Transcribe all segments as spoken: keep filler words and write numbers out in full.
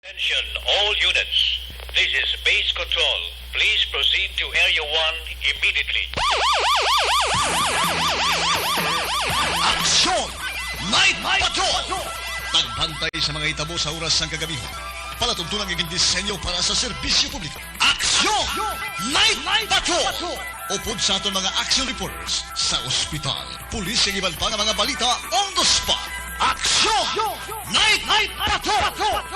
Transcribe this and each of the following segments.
Attention, all units. This is Base Control. Please proceed to Area one immediately. Aksyon! Night Patrol! Pagbantay sa mga hitabo sa oras sang kagabi. Palatuntunan nga gindisenyo para sa serbisyo publiko. Aksyon! Night Patrol! Upod sa aton mga action reporters sa ospital, pulis, kag iban pa nga mga balita on the spot. Aksyon! Night, Night Patrol!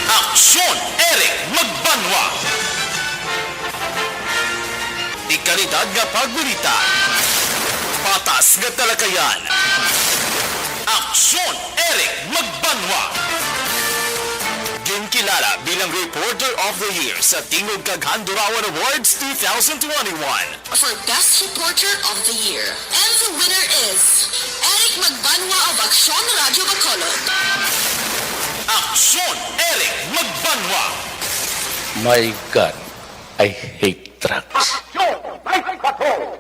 Aksyon, Eric Magbanwa. Dekalidad nga pagbalita. Patas nga talakayan. Aksyon, Eric Magbanwa. Ginkilala bilang Reporter of the Year sa Tingog kag Handurawan Awards two thousand twenty-one. For Best Reporter of the Year. And the winner is Eric Magbanwa of Aksyon Radio Bacolod. Aksyon, Eric Magbanwa. My God, I hate drugs. Aksyon, Night Patrol.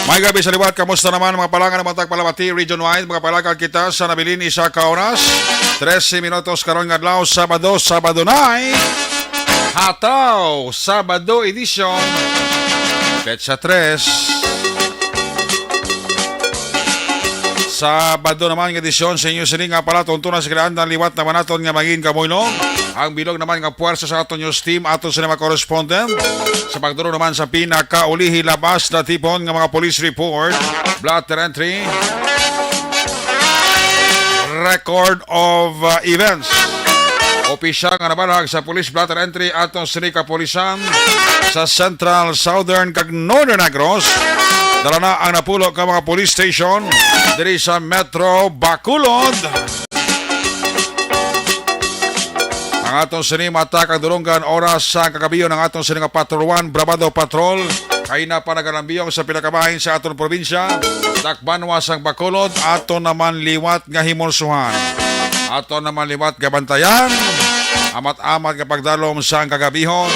May gabi sa liwat, kamusta naman mga palangga, mga tagpalamati, region-wide, mga palangga, kita sa nabilin, isa ka oras, trese minutos karon nga adlaw, Sabado, Sabado night, Hataw, Sabado edition, petsa tres. Sabado naman nga edisyon sa inyo sini nga palatuntunan sa kinaandan liwat naman naton nga mangin kamuylong. Ang bilog naman nga puwersa sa aton news team, aton sa mga correspondent. Sa pagduro naman sa pinakaulihi labas na tipon nga mga police report, blotter entry, record of uh, events. Opisyal nga nabalag sa police blotter entry aton sini kapulisan sa Central, Southern, kag Northern Negros. Dala na ang napulo ka mga police station diri sa Metro Bacolod. Ang aton sini mata kag dulonggan oras sa kagabion ang aton sini nga Patrol One, Bravado Patrol. Kay na pa nagalambiyong sa pinakabahin sa aton probinsya, dakbanwa sang Bacolod, aton naman liwat nga himulsuhan. Aton naman liwat nga bantayan, amat-amat nga pagdalom sang kagabihon.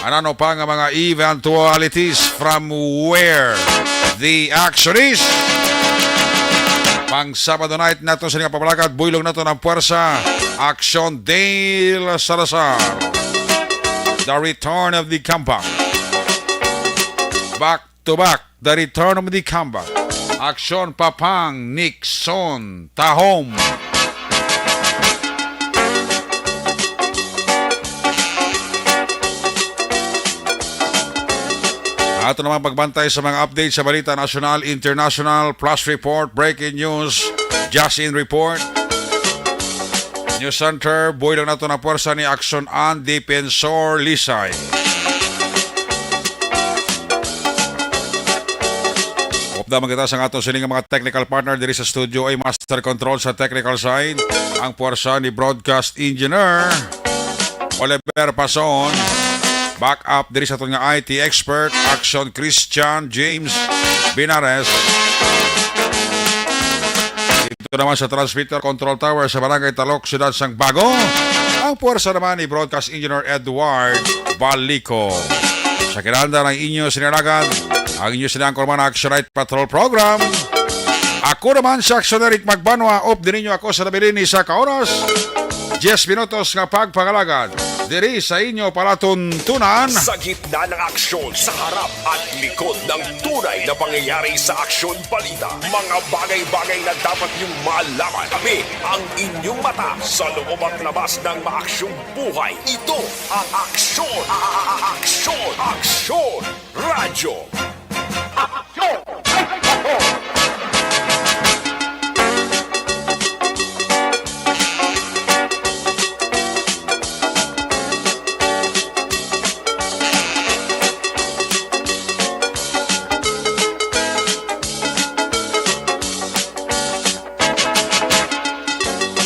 Anano pa nga mga eventualities from where the action is. Pang Sabado night nato sa nga pamalakat, buylog nato ng puwersa. Action Dale Salazar. The Return of the Comeback. Back to back, The Return of the Comeback. Action Papang Nixon Tahom. Ato naman pagbantay sa mga update sa balita nasyonal, international, plus report, breaking news, just in report. News Center, buhay lang nato na puwersa ni Action and Defensor Lisay. Upda man kita sa aton sining mga technical partner diri sa studio ay master control sa technical side, ang puwersa ni broadcast engineer Oliver Pason. Back up diri sa aton nga I T expert, Action Christian James Binares. Dito naman sa transmitter control tower sa Barangay Talok, Siyudad sang Bago, ang puwersa naman ni broadcast engineer Edward Balico. Sa kinanda ng inyo sinalagan, ang inyo sinangkol man Action Night Patrol Program, Ako naman si Aksyon Eric Magbanwa, up diri ninyo ako sa nabilin ni sa ka oras. Diyes minutos nga pagpangalagad diri sa inyo palatuntunan. Sa gitna ng aksyon, sa harap at likod ng tunay na pangyayari sa Aksyon Balita, mga bagay-bagay na dapat niyong malaman. Kami ang inyong mata sa loob at labas ng maaksyong buhay. Ito ang Aksyon, a-, a-, a-, Aksyon, Aksyon Radyo. Aksyon!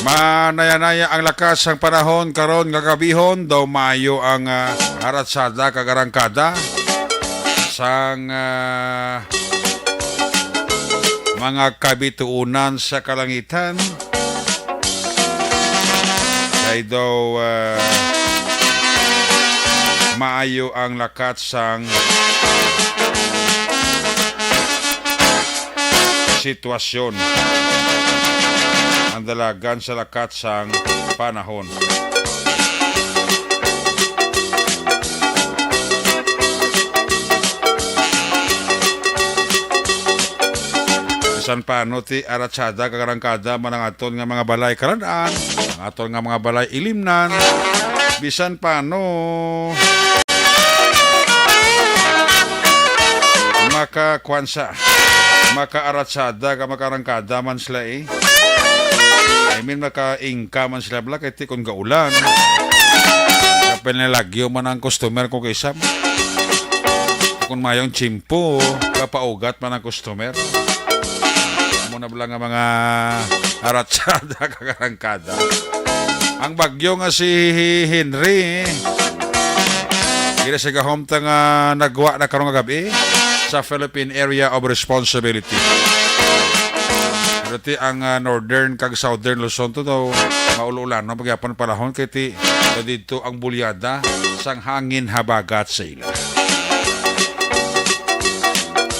Manayanaya ang lakas sang panahon karon nga gabihon, daw maayo ang, ah, aratsada kag arangkada sang, ah, mga kabituunan sa kalangitan. Kay daw, ah, maayo ang lakat sang sitwasyon, ang dalagan sa lakat sang panahon. Bisan paano ti aratsada kag arangkada man ang aton nga mga balay karan-an, ang aton nga mga balay ilimnan, bisan paano maka, kuwan sa, maka aratsada ka, maka arangkada man sila, eh. I mean, maka-ingka man sila, bala, kay ti kung gaulan, kapin na lagyo man ang customer ko kay Sam. Kung mayong tiyempo, kapaugat man ang customer. Amo na bala nga mga aratsada kag arangkada. Ang bagyo nga si Henry, diri sa gahom ta nga nagwa na karon nga gab-i sa Philippine Area of Responsibility. Pero ti ang, ah, Northern kag Southern Luzon to daw, maulo-ulan, no? Pagyapon panahon kay ti dito ang bulyada sang hangin habagat sa ila.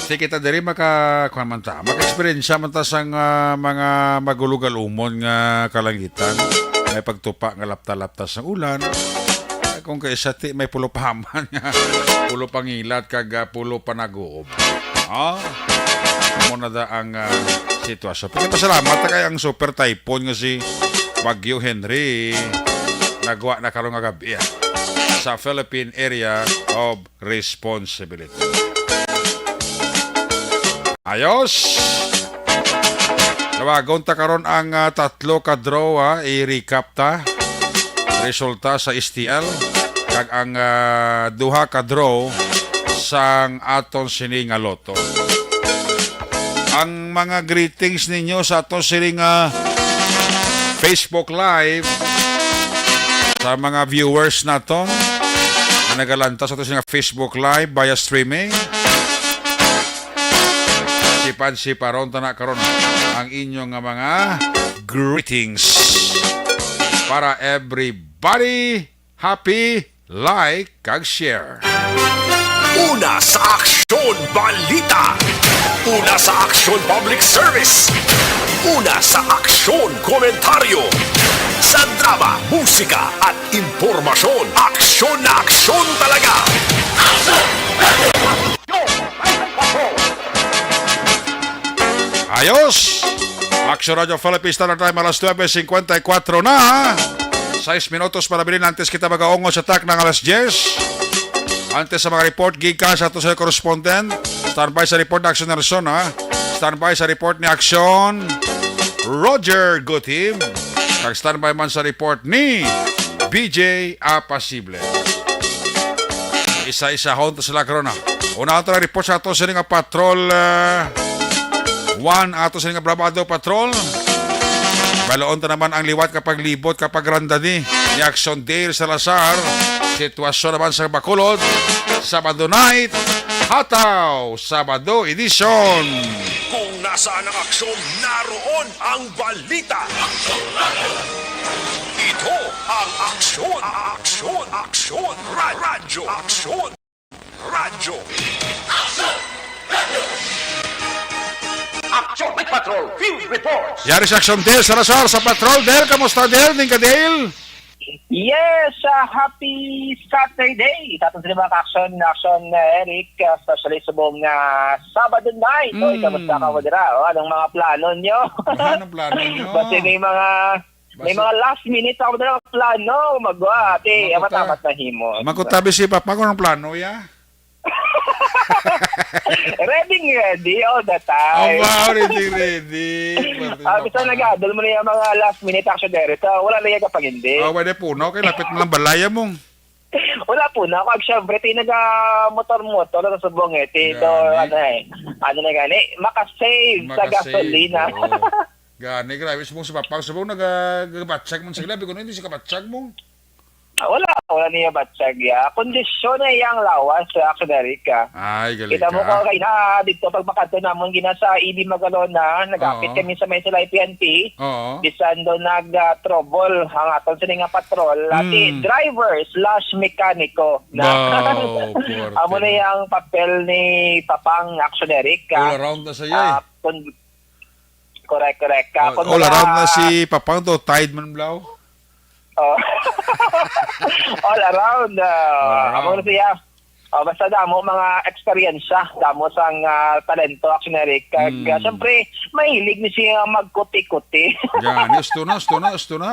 Ti kita diri maka, kuwan man ta, maka-eksperyensya man ta sang, ah, mga magulo-galumon nga kalangitan. May pagtupa nga lapta-lapta sang ulan. Kung kaisa ti may pulo pahaman nga, pulo pangilat kag, ah, pulo panaguob. Ah, amo na da ang, ah, sitwasyon. Pero pasalamat ta kay ang super typhoon nga si Bagyo Henry nagwa na karon nga gab-i, ah, sa Philippine Area of Responsibility. Ayos! Lawagon ta karon ang, ah, tatlo ka draw, ah. I-recap ta. Resulta sa S T L kag ang, ah, duha ka draw sang aton sini nga lotto. Ang mga greetings ninyo sa aton sini nga Facebook Live, sa mga viewers naton nga nagalantaw sa aton sini nga Facebook Live via streaming. Sipan-siparon ta na karon ang inyo nga mga greetings. Para everybody, happy, like, kag share. Una sa Aksyon Balita. Una sa Aksyon Public Service. Una sa Aksyon Komentaryo. Sa drama, musika, at impormasyon, aksyon na aksyon talaga. Ayos! Aksyon Radyo Philippines Standard Time, alas nuebe singkwenta y kuwatro na. Sais minutos para bilin antes kita magaungon sa takna nga alas diyes. Antes sa mga report gikan sa ato sa correspondent, standby sa report ni Aksyon Nelson, ha? Standby sa report ni Aksyon Roger Gutim. Kag standby man sa report ni B J Apasible. Isa-isahon ta sila karon, ha. Una, ato na report sa ato sini nga Patrol, ah, one, ato sini nga Brabado Patrol. Baloon ta naman ang liwat kapag libot, kapag randani ni Aksyon Dale Salazar. Sitwasyon naman sa Bacolod, Sabado night, Hataw, Sabado edition. Kung nasaan ang aksyon, naroon ang balita. Ito ang Aksyon, Aksyon, Aksyon, Ra-, Radyo Aksyon. Radyo. Aksyon! May Patrol Field Reports. Yari si Action Dale Salazar sa Patrol. Dale, kamusta, Dale? Ning ka, Dale? Yes, ah, happy Saturday sa aton sa mga ka-action, action, ah, Eric, ah, especially subong, ah, Sabado night. Oy, Mm. kamusta ka mo dira? O, anong mga plano nyo? Ano ang plano nyo? Basi may mga, may Basi mga last minute ako dira plano. Magwa, ate, Makuta-, amat-amat na himo. Makutabi si Papa kung anong plano, ya? Ready, ready all the time. Aba, ready, ready. Pwede Ah, na basta pala. Nag-adol mo na yung mga last minute action dere. So, wala na yung kapangindi. Ah, pwede puno. Kay lapit mo lang balaya mong. Wala po na. Ako, syempre, ti naga-motor-motor na subong eh. Ti do, Gani. Ano eh. Ano na gani? Makasave sa Makasave, gasolina. Oo. Gani, grabe. Subong sa papang. Subong naga-, nagabatsag man sila. Biko na, hindi siya kabatsag mo. Ah, wala, wala niya batsag ya. Kondisyon na iyang lawas sa action, Eric, ah. Ay, galing Kita mo ka. Ko kay na dito pag makadto namon gina sa E D Magalona, nagapit Oo. Kami sa may Silay P N P. Oo. Bisan do nag, ah, trouble ang aton sini nga patrol, ati Mm. driver slash mekaniko na. Wow, puwerte, amo na no? Iyang papel ni Papang action, Eric, ah. All around na siya, eh. Ah, kun-, correct, correct. Ah, All, kun all baga around na si Papang to, tied man blaw. Oh. All around, ah, All around. Amo na siya. Oh, basta damo mga eksperyensya, damo sang, ah, talento, action, Eric. Kag, ah, Mm. syempre, mahilig ni siya magkuti-kuti. Yan, gusto na, gusto na, gusto na.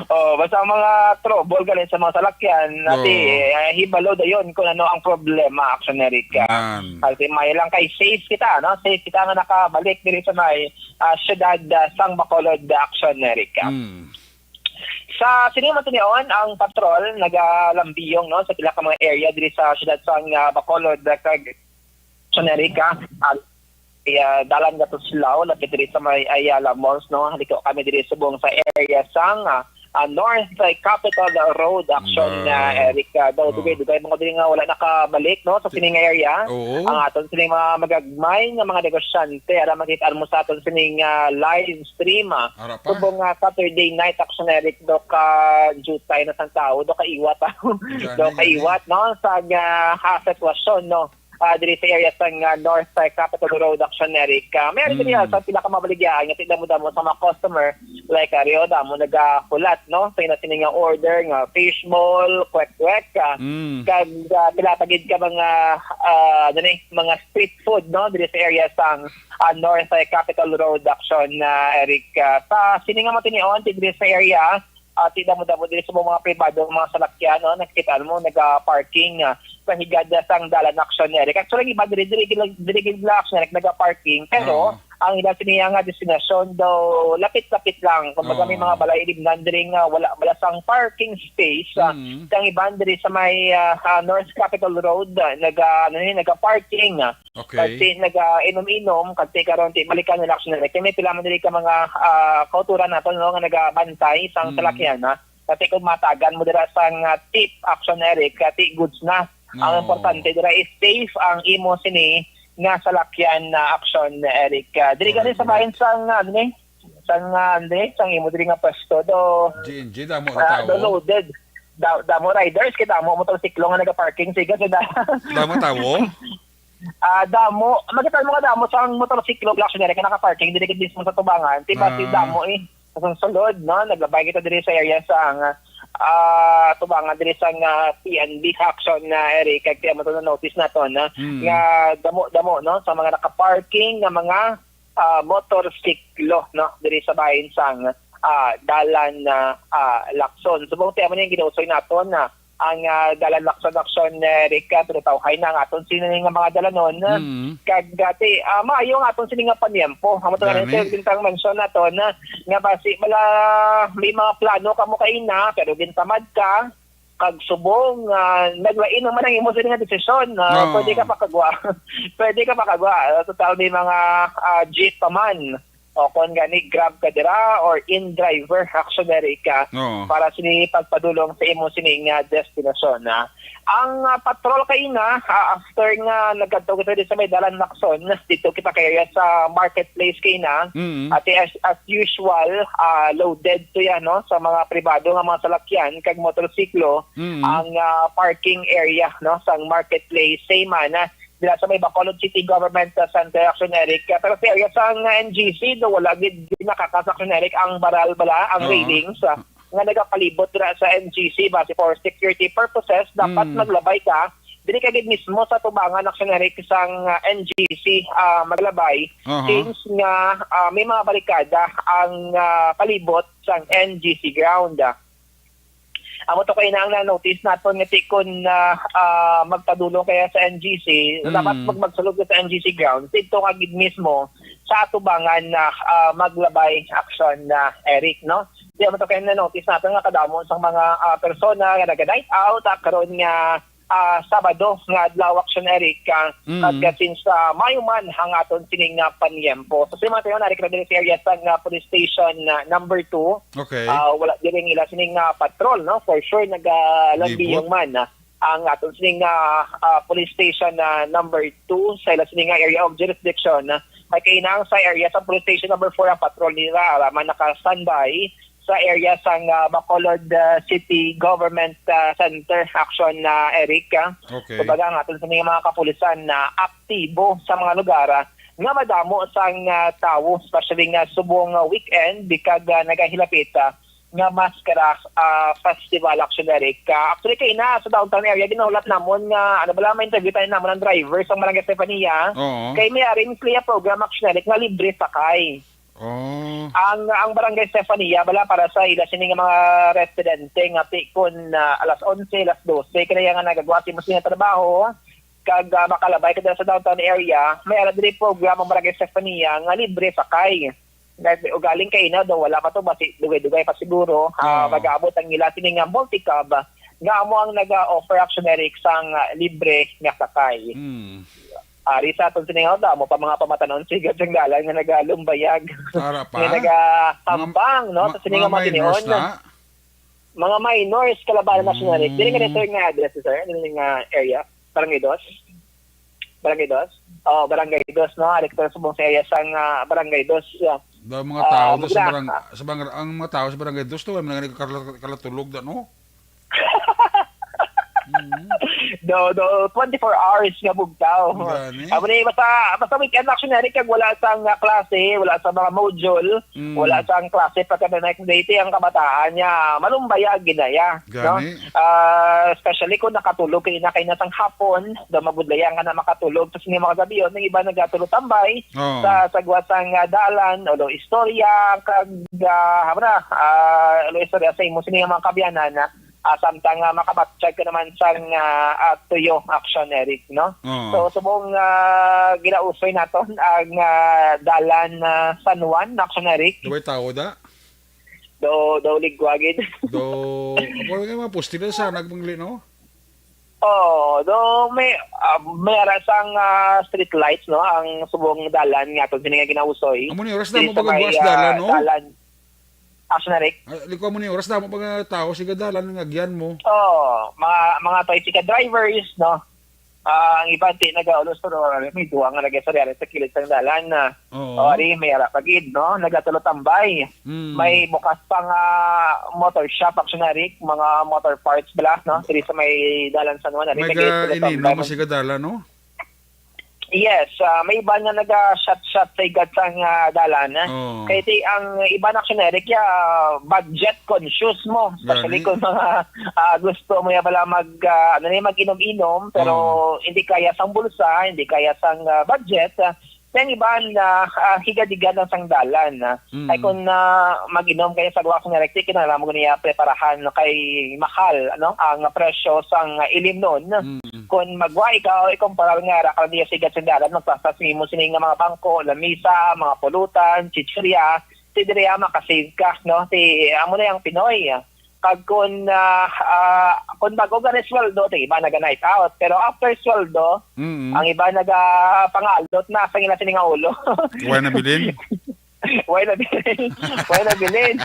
Oh, basta ang mga trouble galing sa mga salakyan, ati, Oo. Eh, hibalo dayon kung ano ang problema, action, Eric. Yan. Kasi may lang kay safe kita, no? Safe kita nga nakabalik diri sa may, ah, syudad, ah, sang Bacolod, action, Eric. Mm. Sa sini man tinion, ang patrol nagalambiyong, no, sa pila ka mga area diri sa siyudad sang, ah, Bacolod, ah, kag sa Amerika, ah, ah, dalan nga Tuslao, lapit diri sa may Ayala Malls, no. Haliko kami diri subong sa area sang, ah, ah, North, ah, Capitol Road, action, ah, Wow. Eric, ah, daw Oh. dugay-dugay mga diri nga wala nakabalik, no, sa Ti-, sining area. Oo. Ang aton sining mga magagmay nga mga negosyante, ara makita mo sa aton sining, ah, live stream, ah. Ara pa. Subong nga Saturday night, action, Eric, do ka jutay na sang tao, do ka iwat, ah. Gani, Do ka gani. Iwat, no, sa, ah, ha, sitwasyon, no, ah, diri sa area sang, ah, North, ah, Capitol Road, action, Eric. Ah, may ari Mm. niya sa pila ka mabaligyaan nga ti damo-damo sa mga customer, like, ari, oh, damo nagahulat, no, sa ina sini nga order nga fishball, kwek-kwek, ah, Mm. kag, ah, pila pa gid ka mga, ah, ano ni, mga street food, no, diri sa area sang, ah, North, ah, Capitol Road, action, ah, Eric. Ah, sa sini nga matinion, ti diri sa area, ah, ti damo-damo diri sa mga pribado, mga salakyan, no, nakita mo, naga-parking, ah, sa higad, ah, sang dalan, action, Eric. Actually, ang iba diri, diri, diri, diri, action, Eric, naga-parking. Pero, Oo. Ang ila sini nga destinasyon daw lapit-lapit lang. Kumbaga, may Oo. Mga balay ilimnan diri nga wala bala sang parking space, ah, Mm. kang iban diri sa may, ah, ah, North Capitol Road, ah, naga, ano ni, naga-parking, ah. Okay. Kasi naga-inom-inom, kasi karon ti balikan nila, action, Eric. Kay may pila man diri ka mga, ah, kauturan nato, no, nga nagabantay sang Mm. salakyan, ah. Kasi kung matagan mo dira sang, ah, tip, action, Eric, kati goods na. Ang Oo. Importante dira is safe ang imo sini nga salakyan na, action, Eric. Ah, diri kasi Correct, sa bahin correct. Sang, ano ni? Sang, ah, ano ni? Sang imo diri nga pwesto do, G N G, damo na ah, tao. Do loaded. Da-, damo riders, kay damo motorsiklo nga nagaparking, siga, siga. Damo tao? Ah, damo. Makita mo nga damo sang motorsiklo, action, Eric, nga nakaparking diri gid mismo sa tubangan. Ti basi Ah. Damo, eh. Sa sunod, no, naglabay kita diri sa area sang, ah, tubangan diri sang, ah, P N B, action, na, Eric, kag kaya mo to na-notice nato, no, Hmm. nga damo-damo, no, sa mga nakaparking nga mga, ah, motorsiklo, no, diri sa bahin sang, ah, dalan, ah, ah, Lacson. Subong ti amo ni ang ginausoy naton, na ang, ah, dalan Lacson, action, eh, Rick, ah, pero tawhay na ang aton sini nga mga dalanon. Mm. Kag dati, ah, maayo ang aton sini nga panyempo. Amo to na Gani. Sir Bintang mention naton, ah, nga basi bala may mga plano kamo kaina, pero gintamad ka, kag subong, ah, naglain naman ang imo sini nga desisyon. Ah, Oo. Pwede ka pakagwa. Pwede ka pakagwa. Ah, total may mga, ah, jeep pa man. O kon gani, Grab ka dira or in driver, action, Eric, ah, Oo. para sini pagpadulong sa imo sini nga destinasyon, ah. Ang, ah, patrol kaina, ah, after nga nagkadto kita dito sa may dalan Lacson, dito kita kaya sa marketplace kaina, Mm. ati as, as usual, ah, loaded to yan, no, sa mga pribado nga mga salakyan kag motorsiklo, Mm. ang, ah, parking area, no, sa marketplace. Same man, ah, dira sa may Bacolod City Government, ah, Center, Action Eric. Ah, pero sa area sang, ah, N G C, do wala gid nakakasakson, Eric, ang baral bala, ang Oo. railings, ah, nga nagapalibot dira sa N G C base for security purposes, dapat Mm. maglabay ka diri ka gid mismo sa tubangan, Action Eric, sang, ah, N G C, ah, maglabay Aha. since nga, ah, may mga barikada ang, ah, palibot sang N G C ground. Amo to kay na ang na-notice naton nga ti kun, ah, ah, magpadulong kaya sa N G C, Mm. dapat mag magsulod ka sa N G C ground, dito ka gid mismo sa atubangan na, ah, maglabay action na, Eric, no? Di amo to kay na-notice naton nga kadamo sang mga, ah, persona nga naga-night out, ah, karon nga, ah, Sabado nga adlaw, action, Eric, ah, Mm. kag since, ah, mayo man ang aton sining nga panyempo. So, sa mga tayo, Eric, sa area sa nga police station, ah, number two, Okay. Ah, wala diri ang ila sining, ah, patrol, no? For sure, nagalambiyong Libot. man, ah, ang aton sining, ah, ah, police station na number two sa ila sining, ah, area of jurisdiction. May kainang sa area sa police station number four ang patrol nila. Ara man naka-standby sa area sang, ah, Bacolod, ah, City Government, ah, Center action na, Eric, ah. Okay. Kumbaga, ang aton sining mga kapulisan na aktibo sa mga lugar, ah, nga madamo sang, ah, tawo, especially nga subong, ah, weekend, bikag, ah, nagahilapit, ah, nga Maskara, ah, Festival, action, Eric. Ah, actually, kay na sa downtown area, ginahulat namon nga, ano bala, may interview tayo namon ang driver sa Barangay Estefania. Oo. Kay may aring clear program, action, Eric, nga libre sakay. Oh. Ang, ang Barangay Estefania, bala, para sa ila sini nga mga residente nga ti kun, ah, alas onse, alas dose, kaya nga nagagawa sa imo sini nga trabaho, kag, ah, makalabay ka dira sa downtown area, may ara diri program ang Barangay Estefania nga libre sakay. Nga ugaling kay na daw wala pa to, basi dugay-dugay pa siguro, ah, Oo. mag-aabot ang ila sini nga multicab nga amo ang naga-offer, action, Eric, sang, ah, libre nga sakay. Hmm. Ari sa aton sini nga damo pa mga pamatanon sigad sang dalan nga nagalumbayag. Ara pa? Nga nagahambang, no, Mga, sa sini mga nga mga minors tinion. na? Mga minors, kalabanan na sila. Mm. Dili nga, sir, nga address, sir? Dili nga area? Barangay Dos? Barangay Dos? Oh, Barangay Dos, no? Ari ka subong sa area sang, ah, Barangay Dos, ah. Daw mga Ah, tao do sa mura. barang-, sa barang-, ang mga tao sa Barangay Dos to, wala man nga nagkakala-, kalatulog da, no? Mm. Do, do, twenty-four hours nga bugtaw. Gani. Amo ni, basta, basta weekend, action, Eric, kag wala sang, ah, klase, wala sa mga module, Mm. wala sang klase pagka the next day, ti ang kabataan niya, malumbayag ginaya, no? Gani. Ah, especially kung nakatulog kay na, kay na sang hapon, do mabudlayan ka na makatulog, tapos nga mga gabi, yun, ang iba nagatulog tambay Oo. sa sagwa sang, ah, dalan, ulo istorya, kag, ah, amo na, ah, ulo istorya sa imo, sini nga mga kabiyanan, na ah, samtang, ah, makabatsyag ka naman sang, ah, ah, tuyo, action, Eric, no? Oo. So, subong, ah, ginausoy naton ang, ah, dalan, ah, San Juan, action, Eric. Daway tao da? Do, do ligwa gid. Do, ako nga mga poste na sa nagmangli, no? Oo, do may, ah, may ara sang, ah, street lights, no? Ang subong dalan nga aton sini nga ginausoy. Amo ni oras na Dili mo sa pagbukas may, ah, dalan, no? dalan. Action, Eric. Ah, liko mo ni oras na mo mga tao, sige dalan nga agyan mo. Oo, mga, mga tricycle drivers, no? Ah, ang iba, ti, nagaulos, pero may duwa nga nag-istorya sa kilid sang dalan na. Oo. O, ari, may ara pa gid, no? Nagatulo tambay. Mm. May bukas pa nga motor shop, action, Eric, mga motor parts bala, no? Diri sa may dalan San Juan, ari, May nag-istorya ka inino tambay mo man. Sige dalan, no? Yes, ah, may iba nga naga-shot-shot sa igat sang, ah, dalan, eh. Oo. Kay ti, ang iba na, action, Eric, ya, budget conscious mo. Especially Gani. kung mga, ah, gusto mo ya bala mag, ah, ano na yun, mag-inom-inom, pero Oo. hindi kaya sang bulsa, hindi kaya sang, ah, budget, ah, kaya ang iba na, ah, higad-higad lang sang dalan, ah. Mm. Ay, kung, ah, mag-inom kayo sa luwas nga electric, kinahanglan mo niya preparahan, no, kay mahal, ano, ang presyo sang ilim noon. Mm. Kung magwa ikaw, ikumparar nga ra ka niya sigad sa dalan, magpastas nimo sini nga mga bangko, lamisa, mga pulutan, chichirya, ti diri, ah, makasave ka, no? Ti, amo na yung Pinoy. Kag kung, ah, ah, kung bago ka na sweldo, ti iba naga-night out. Pero after sweldo, Mm. ang iba naga pangalot na sa ila sini nga ulo. Wala na bilin? Wala na bilin. Wala na bilin.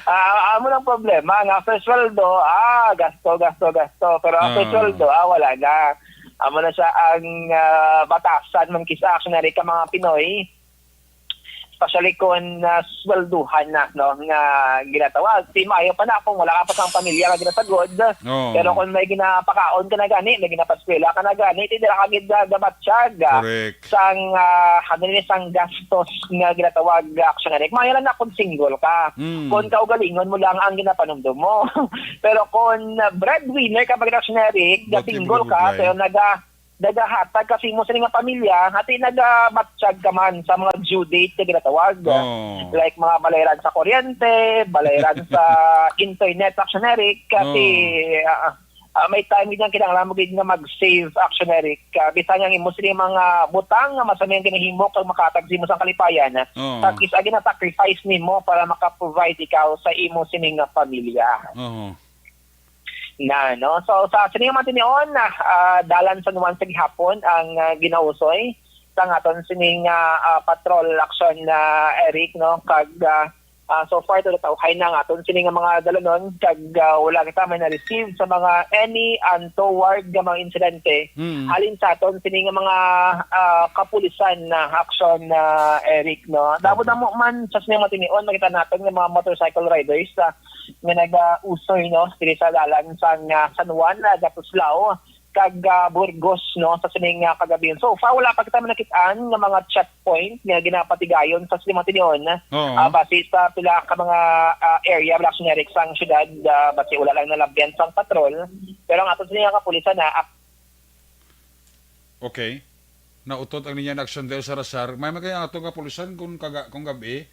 Ah, amo lang problema. Nga after sweldo, ah, gasto, gasto, gasto. Pero after Ah. sweldo, ah, wala na. Amo na siya ang, ah, batasan man kisa, action, Eric, ka mga Pinoy. Especially kung, ah, swelduhan na, no, nga ginatawag. Ti maayo pa na kung wala ka pa sang pamilya nga ginasagod. Oo. Pero kung may ginapakaon ka na gani, may ginapaskwela ka na gani, ti dira ka gid, ah, gabatyag, ah, Correct. sang, ah, ano ni, sang gastos nga ginatawag, ah, Action Eric. Maayo lang na kung single ka. Mm. Kung kaugalingon mo lang ang ginapanumdum mo. Pero kung, ah, breadwinner ka pag Action Eric, Buti single ka, magabudlay. pero naga-, nagahatag ka sa imo sini nga pamilya, ati nagabatyag ka man sa mga due date nga ginatawag. Oh. Like mga balayran sa kuryente, balayran sa internet, Action Eric, ati, Oh. ah, ah, may time gid nga kinahanglan mo gid nga mag-save, Action Eric. Ah, bisan ang imo sini mga butang nga masami ang ginahimo kag makahatag sa imo sang kalipayan, Oh. tag is agi na sacrifice nimo para maka-provide ikaw sa imo sini nga pamilya. Oh. Na, no? So, sa sining mga tinion, ah, dalan sa nuwan sa gihapon ang, ah, ginausoy sa aton sining, ah, ah, patrol action na, Eric, no? Kag, ah, ah, so far, tulo tawhay na ang aton sining nga mga dalanon, kag, ah, wala kita may na-receive sa mga any untoward nga mga insidente Mm. halin sa aton sining nga mga, ah, kapulisan na action na, Eric, no? Damo-damo man sa sining mga tinion, makita naton nga mga motorcycle riders, ah, nga nagausoy, no, diri sa dalan sang, ah, San Juan, ah, Gatuslao, kag, ah, Burgos, no, sa sining, ah, kagabi. So far, wala pa kita nakit-an nga mga checkpoint nga ginapatigayon sa sining mga tinion. Oo. Ah, base sa pila ka mga, ah, area, wala, Action Eric, sang syudad, ah, base wala lang nalabyan sang patrol. Pero ang aton sining nga kapulisan na ak- Okay. Nautod ang linya na Action Del Salazar. May magay ang atong kapulisan kung kaga, kung gabi,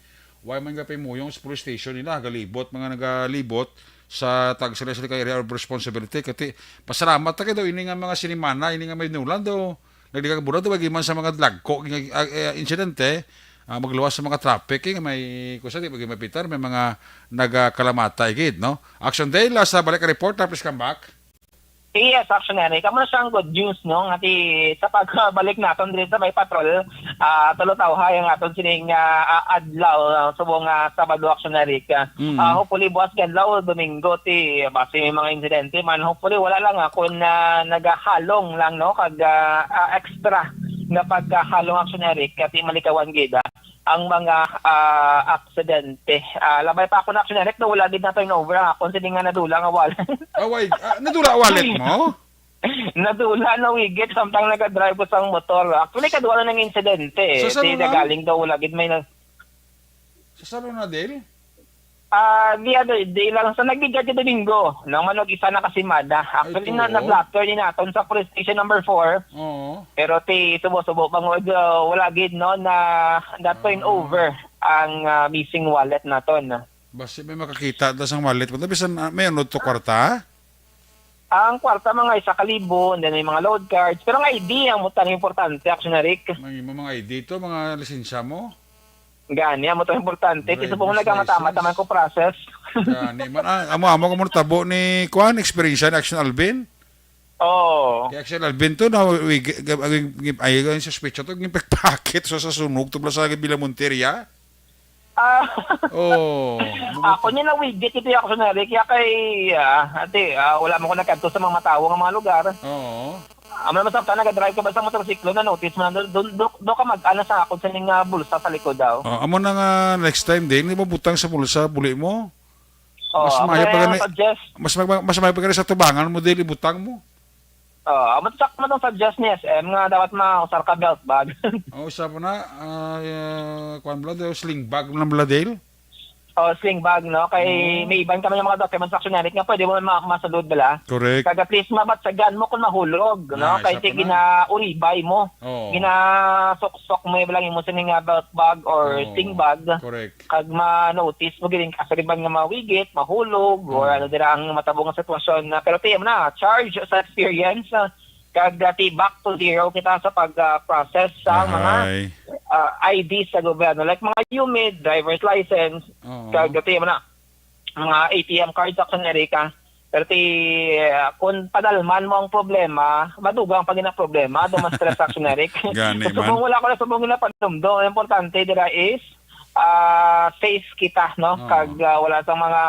way man gapimuyong sa police station nila, galibot, mga nagalibot sa tag sila sila kay area of responsibility. Kati, pasalamat ta kay daw ini nga mga sinimana, ini nga may nulan daw. Nagdikag bulan daw, giman sa mga dagko nga, ah, eh, insidente, ah, magluwas sa mga traffic, eh, may kusa di ba mapitar, may mga nagakalamata igid, no? Action Day, last sa balik report, na please come back. Yes, Action Eric. Amo na siya ang good news, no? Nga ti, sa pagbalik naton diri sa may patrol, ah, tulo tawhay ang aton sining, ah, ah, adlaw, ah, subong, ah, Sabado, Action Eric. Ah, Mm. ah, hopefully, buwas nga adlaw, Domingo, ti, basi may mga insidente man. Hopefully, wala lang, ah, kung, ah, nagahalong lang, no? Kag, ah, ah, extra nga pagkahalong, Action Eric, kati malikawan gid, ah, ang mga, ah, aksidente. Ah, labay pa ako na, Action Eric, no, wala gid na turnover ang akon sini nga nadula nga wallet. Ah, why? Ah, nadula wallet mo? Nadula, nawigit, samtang nagadrive ko sang motor. Actually, kadwa na nang insidente, eh. Sa Di salon na lang? galing daw, wala gid may na- Sa salon na, Del? Ah, the other day lang, sa nagbigat ka Domingo, nang manog isa na kasimada. Actually, Ay, na, tuo? nag-blotter din naton sa police station number four. Oo. Pero ti, subo-subo, bangod, ah, wala gid, no, na, na turn Ah. over ang, ah, missing wallet naton. Basi may makakita ta sang wallet mo. Bisan, ah, may ano to, kwarta? Ang kwarta, mga isa ka libo, and then may mga load cards. Pero ang I D, ang butang importante, Action Eric. May mo mga I D to, mga lisensya mo? Gani, amo to importante. Ti subong Driver's nagkamata-mata license. man ko process. Gani man. Ah, amo-amo ko mo tabo ni, kuan, experience ni Action Alvin. Oo. Kay Action Alvin to, na, wi-, g-, g-, g-, ay, ay, suspecha to, yung pickpocket, so sa sunog, to pala sa Villa Monteria. Ah. Oo. Ako niya nawigit ito yung Action Eric. Kaya kay, ah, ate, ah, wala man ko nagkadto sa mga matawo nga mga lugar. Oo. Amo naman sa nag-drive ka ba sa motorsiklo, na-notice mo na do, do, do, do ka mag-ana sa akon sa ning, ah, bulsa sa likod daw. Oh, amo na nga next time din, di mo butang sa bulsa, buli mo. Oh, Mas amo maayo na pa yung gani, suggest. mas mag-, mas maayo pa gani sa tubangan mo, dili butang mo. Oh, amo sa, amo tong suggest ni S M nga dapat mausar ka belt bag. Oh, isa pa na, ah, uh, kuan bala, daw sling bag lang bala, Dale? Oh, sling bag, no? Kay Oo. may iban ka man yung mga documents, Action Eric, nga pwede mo ma-, masulod bala. Correct. Kag at least mabatsagan mo kung mahulog, no? Ah, Kay isa sige pa na. ginauribay mo. Oo. Ginasuksok mo yung lang mo sa nga belt bag or Oo. sling bag. Correct. Kag ma-notice mo gid kasariban nga mawigit, mahulog, or Oo. ano dira ang matabo nga sitwasyon na. Pero tiyan mo na, charge sa experience, ah, kag, ah, ti back to zero kita sa pag, ah, process sa mga, Ahay. ah, I D sa gobyerno. Like mga U M I D, driver's license, Oo. kag tiyan mo na, mga A T M cards, Action Eric. Pero ti, ah, kung padalman mo ang problema, madugang pa gid ang problema, do mas stress, Action Eric. Gani So, subong man. wala ko na subong ginapanumdom. Ang importante dira is, ah, safe kita, no? Oo. Kag, ah, wala sang mga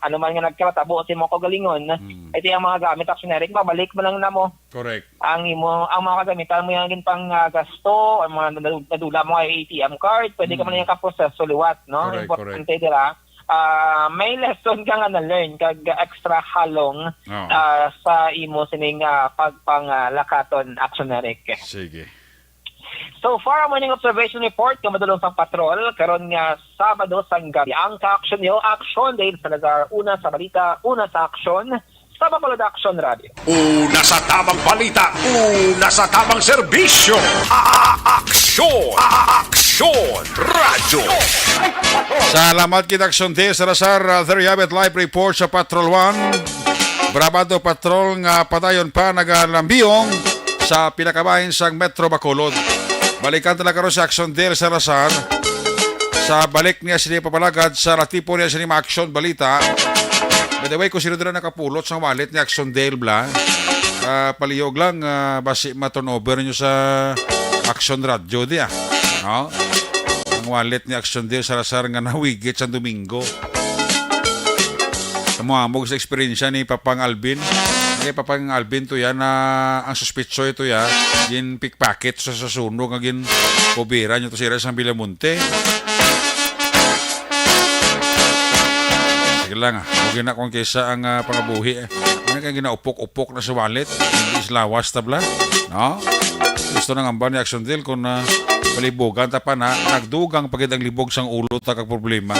ano man nga nagkatabo sa imong kaugalingon. Mm. Ito ang mga gamit, Action Eric, mabalik mo lang na mo. Correct. Ang imo, ang mga kagamitan mo yang gin pang, ah, gasto, ang mga nadu-, nadula mo ay A T M card, pwede ka Mm. man yang kaproseso liwat, no? Correct, Importante correct. dira, ah, may lesson ka nga na-learn, kag extra halong, Oo. ah, sa imo sining, ah, pagpangalakaton, Action Eric. Sige. So far, ang morning observation report nga madulong sang patrol karon nga Sabado sang gabi. Ang ka-aksyon niyo, Action Dale Salazar, una sa balita, una sa aksyon, sa Bacolod Action Radio. Una sa tamang balita, una sa tamang serbisyo. A-, a-, aksyon, a-, a-, aksyon, radyo. Salamat kita, Action Dale Salazar. Uh, there you have it, live report sa Patrol One. Brabado Patrol nga padayon pa nagalambiyong sa pinakabahin sang Metro Bacolod. Balikan ta lang karon si Action Dale Salazar sa balik niya sini papalagad sa latipo niya sini mga aksyon balita. By the way, kung sino dira nakapulot sang wallet ni Action Dale Bla, ah, palihog lang, ah, basi ma-turnover ninyo sa Action Radio di, ah. No? Ang wallet ni Action Dale Salazar nga nawigit sa Domingo. Amo-amo sa eksperyensya ni Papang Alvin. Kay Papang Alvin to yan na ang suspitso ito ya, gin pickpocket sa, sa sunog nga gin-coveran niyo to si Ira sang Villamonte. Sige lang, ah. Huwag na kung kaysa ang, ah, pangabuhi, eh. Ano kaya ginaupok-upok na sa wallet? Hindi lawas tabla, no? Gusto nang ambal ni Action Deal kung, ah, palibugan ta pa na, nagdugang pa gid ang libog sang ulo ta kag problema.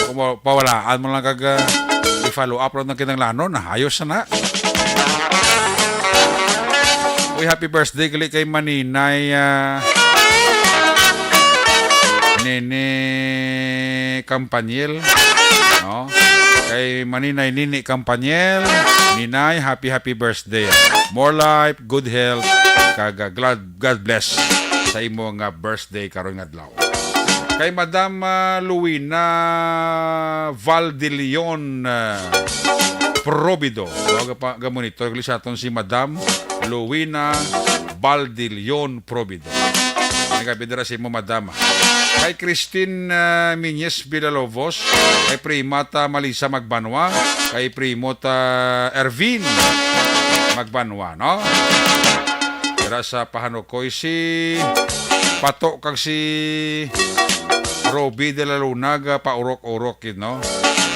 Kung wa-, pawalaan mo lang kag, ah, i-follow up lang ng kinahanglanon, na ayos na. Uy, happy birthday gali kay Maninay, ah, Nene Campaniel, no? Kay Maninay Nini Campaniel, Ninay, happy, happy birthday. More life, good health, kag, ah, glad, God bless sa imo nga birthday karon nga adlaw. Kay Madam, ah, Luwina Valdilion, ah, Probido. Mao ga pa, ga-monitor gali sa aton si Madam Luwina Valdilion Probido. Nagabi dira sa imo, Madam. Kay Christine, ah, Miñez Villalobos, kay Primata Malisa Magbanwa, kay Primota Ervin Magbanwa, no? Dira sa Pahanukoy, si Pato kag si Roby de la Luna, ga paurok-urok gid, no?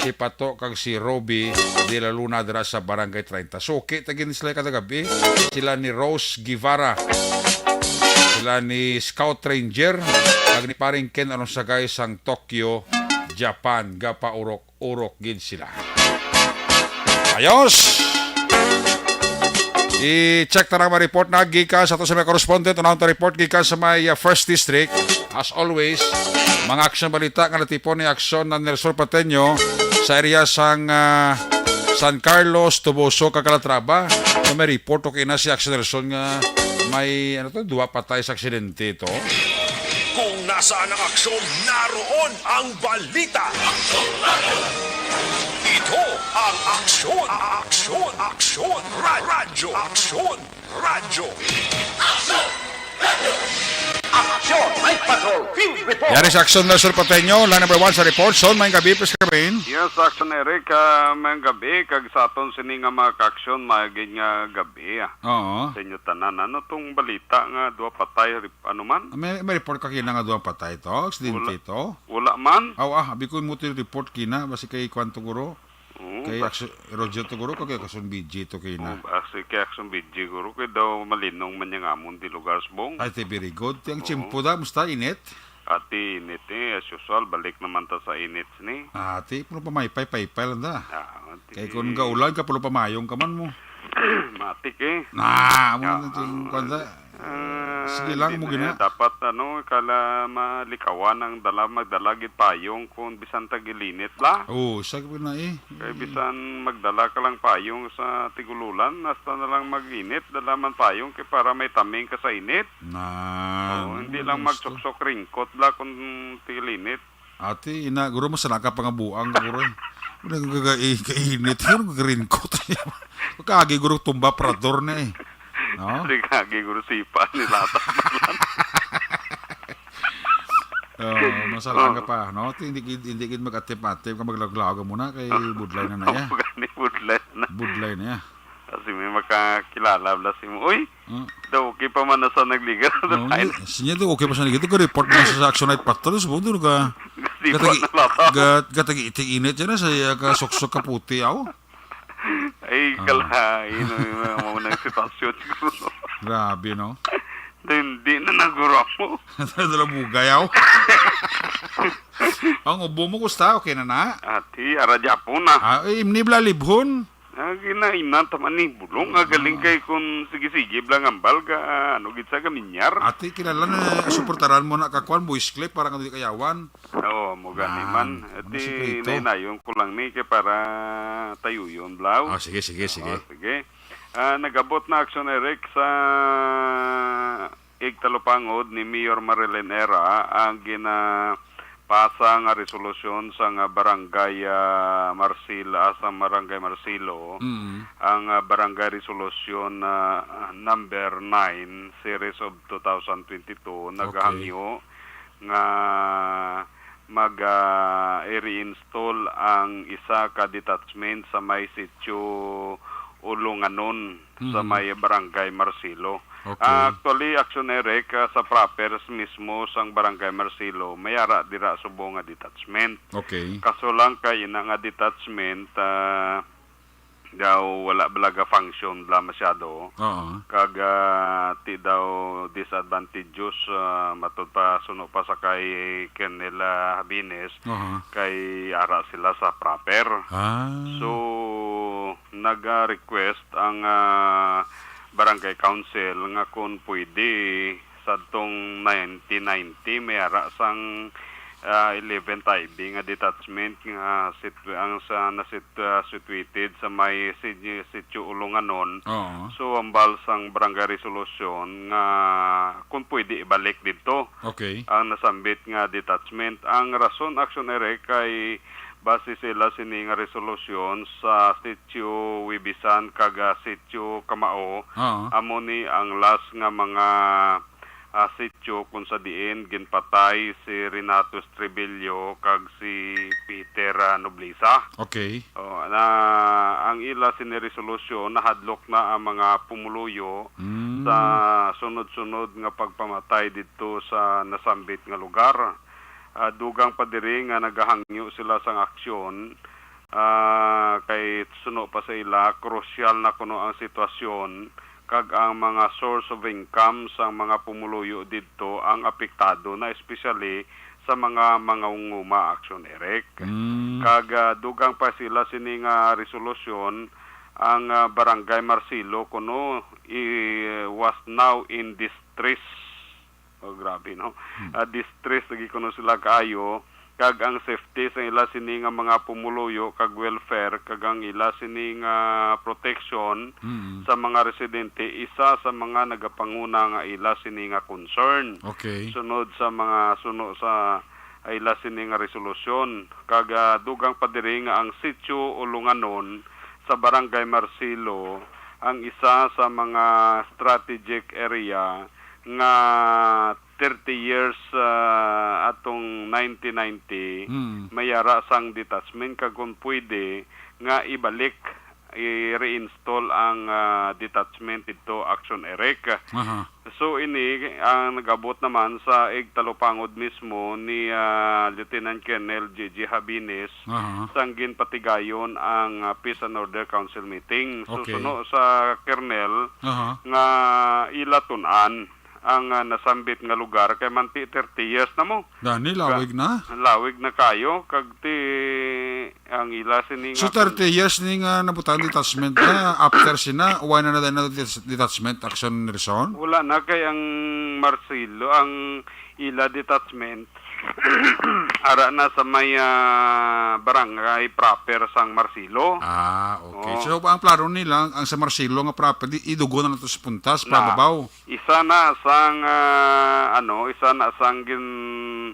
Si Pato kag si Roby de la Luna dira sa Barangay treinta. Suki ta gid sila kada gabi. Sila ni Rose Guevara. Sila ni Scout Ranger. Kag ni Paring Ken Alonsagay sang Tokyo, Japan. Ga paurok-urok gid sila. Ayos! I-check ta ang mga report na gikan sa ato sa mga correspondent. Unahon ta report gikan sa may, uh, First District. As always, mga aksyon balita nga natipon ni Aksyon na Nelson Pateño sa area sang, uh, San Carlos, Toboso, kag Calatrava. So, may report, okay na si Aksyon Nelson nga may, ano to, duwa patay sa aksidente to. Kung nasaan ang aksyon, naroon ang balita. Ito ang Aksyon, Aksyon, Aksyon, Ra-, Radyo, Aksyon, Radyo. Aksyon, may patrol, field report. Yari sa Aksyon, Nelson Pateño, line number one sa report. Son, may gabi, please, Kevin. Yes, Aksyon Eric, ah, may gabi, kag sa aton sini nga mga kaaksyon, may gid nga gabi, ah. Oo. Sa inyo tanan, ano tong balita nga duha patay, rip-, ano man? May, may report ka kina nga duha patay to? Aksidente Wala. to? Wala man. Aw, ah, abi ko mo to yung report kina, basi kay kwan to guro. Oo, Kay bas- Action, Roger to guro, kay Action B G to kina. Oo, basi kay Action B G guro, kay daw malinong man yung amon di lugar subong. Ay, te, very good. Ti ang Oo. tiyempo da, musta, init? Ati, init eh, as usual, balik naman ta sa init ni. Ati, puno pa may pay-pay lang da. Ah, ati. Kay kung gaulan ka, puno pa mayong ka man mo. Matik eh. Na, mo Ah, na ting ah, kwan da. ah, Sige lang, di mo na gina. yan. Dapat, ano, kala malikawan ang dala, magdala gid payong kung bisan tag-ilinit la. Oo, siya ko na eh. Kay bisan magdala ka lang payong sa tigululan, hasta na lang mag-init, dala man payong kay para may taming ka sa init. Na, Oo, hindi ano lang gusto? magsuksok ringkot la kung tig-ilinit. Ati, ina, guro, masala ka pangabuang, guro. Ano ka gagai, kainit? Ano ka ringkot? Kagi, guro, tumba, parador na eh. No? Sige, guro, sipa, nilata. Oh, Masalaan ka pa, no? Ti, hindi gid, hindi gid mag-atip-atip ka, maglawag-lawag mo na kay budlay na na ya. Gani, budlay na. Budlay na ya. Kasi may makakilala bala si mo. Uy, Hmm. Daw okay pa man na sa nagliga. Oh, siya daw okay pa sa nagliga. Report na sa Action Night Patrol. Subo doon ka. Kasi pa Gatagi-, nalata. gat-, gatagi-, itik-init yan na sa iya ka suksok ka puti, aw. Ay, Ah. Kalain, no, yung mga, mga nang sitwasyon siguro. Grabe, no? Hindi na naguramo. Dala bugay, aw. Ang ubo mo, gusta? Okay na na? Ati, ara Japon na. Ah, eh, imni bala libhon? Ah, ginainat man ni bulong. Ah, galing Ah. kay kung sige-sige bala nga ambal ka, ano, gid sa gaminyar. Ati, kilala na, suportaran mo na ka, kwan, voice clip, para nga di kayawan. Oo, mo gani Ah, man. ano Ati, sikreto? Nainayon ko lang ni kay para tayo yun, Blau. Ah, sige, sige, Oo, sige. sige. Ah, nagabot na Action Eric sa igtalupangod ni Mayor Marilyn Era ang ginapasa nga resolusyon sa nga barangay, ah, Marsil-, ah, sa barangay Marcelo, Mm. ang, ah, barangay resolution, ah, number nine, series of two thousand twenty-two, Okay. naghangyo nga mag, ah, i-reinstall ang isa ka detachment sa may Sitio Ulonganon sa Mhm. may Barangay Marcelo. Okay. Ah, actually, Action Eric, ah, sa proper mismo sang Barangay Marcelo, may ara dira subong nga detachment. Okay. Kaso lang kay ina nga detachment, ah, daw wala bala ga function bala masyado. Oo. Kag, ah, ti daw disadvantageous, ah, matod pa, suno pa sa kay Colonel, ah, Habines, Aha. kay ara sila sa proper. Ah. So, nag-request ang, ah, barangay council nga kung pwede, sadtong nineteen ninety, may ara sang, ah, eleven Taibing nga detachment nga sit-, ang sa, nasit-, ah, situated sa may si-, Sitio Ulonganon. Oo. So, ambal sang barangay resolution nga kung pwede ibalik didto Okay. ang nasambit nga detachment. Ang rason, Action Eric, kay base sila sini nga resolusyon sa Sitio Wibisan kag, ah, Sitio Kamao, Oo. amo ni ang last nga mga, ah, sitio kung sa diin ginpatay si Renato Estribillo kag si Peter, ah, Nobleza. Okay. Oh, na ang ila sini resolusyon, nahadlok na ang mga pumuluyo Mm. sa sunod-sunod nga pagpamatay didto sa nasambit nga lugar. Ah, dugang pa diri nga nagahangyo sila sang aksyon, ah, kay suno pa sa ila, krusyal na kuno ang sitwasyon kag ang mga source of income sang mga pumuluyo didto ang apektado na, especially sa mga mangunguma, Action Eric. Mm. Kag, ah, dugang pa sila sini nga resolusyon, ang, ah, Barangay Marcelo kuno i-, was now in distress. Oh, grabe, no? Hmm. Ah, distress lagi kuno sila kaayo, kag ang safety sa ila sini nga mga pumuluyo kag welfare, kag ang ila sini nga protection Hmm. sa mga residente, isa sa mga nagapanguna nga ila sini nga concern. Okay. Sunod sa mga suno sa ila sini nga resolusyon, kag, ah, dugang pa diri nga ang Sitio Ulonganon sa Barangay Marcelo ang isa sa mga strategic area nga thirty years, ah, atong nineteen ninety, Hmm. may ara sang detachment, kag kung pwede nga ibalik, i-reinstall ang, ah, detachment didto, Action Eric. Aha. So, ini ang nag-abot naman sa igtalupangod mismo ni, ah, Lieutenant Colonel J J Habines Aha. sang ginpatigayon ang, ah, Peace and Order Council meeting. So, Okay. suno sa Colonel Aha. nga ila tun-an ang, ah, nasambit nga lugar kay manti thirty years na mo. Gani, lawig na. Lawig na kayo, kag ti ang ila sini So, nga thirty years ni nga nabutang detachment na, after sina, wala na na detachment action reason? Wala na kay ang Marcelo, ang ila detachment, ara na sa may, ah, barangay proper sang Marcelo. Ah, okay. Oo. So, ang plano nila, ang sa Marcelo nga proper, di, idugo na nato sa puntas, Na. pababaw. Isa na sang, ah, ano, isa na sang gin-,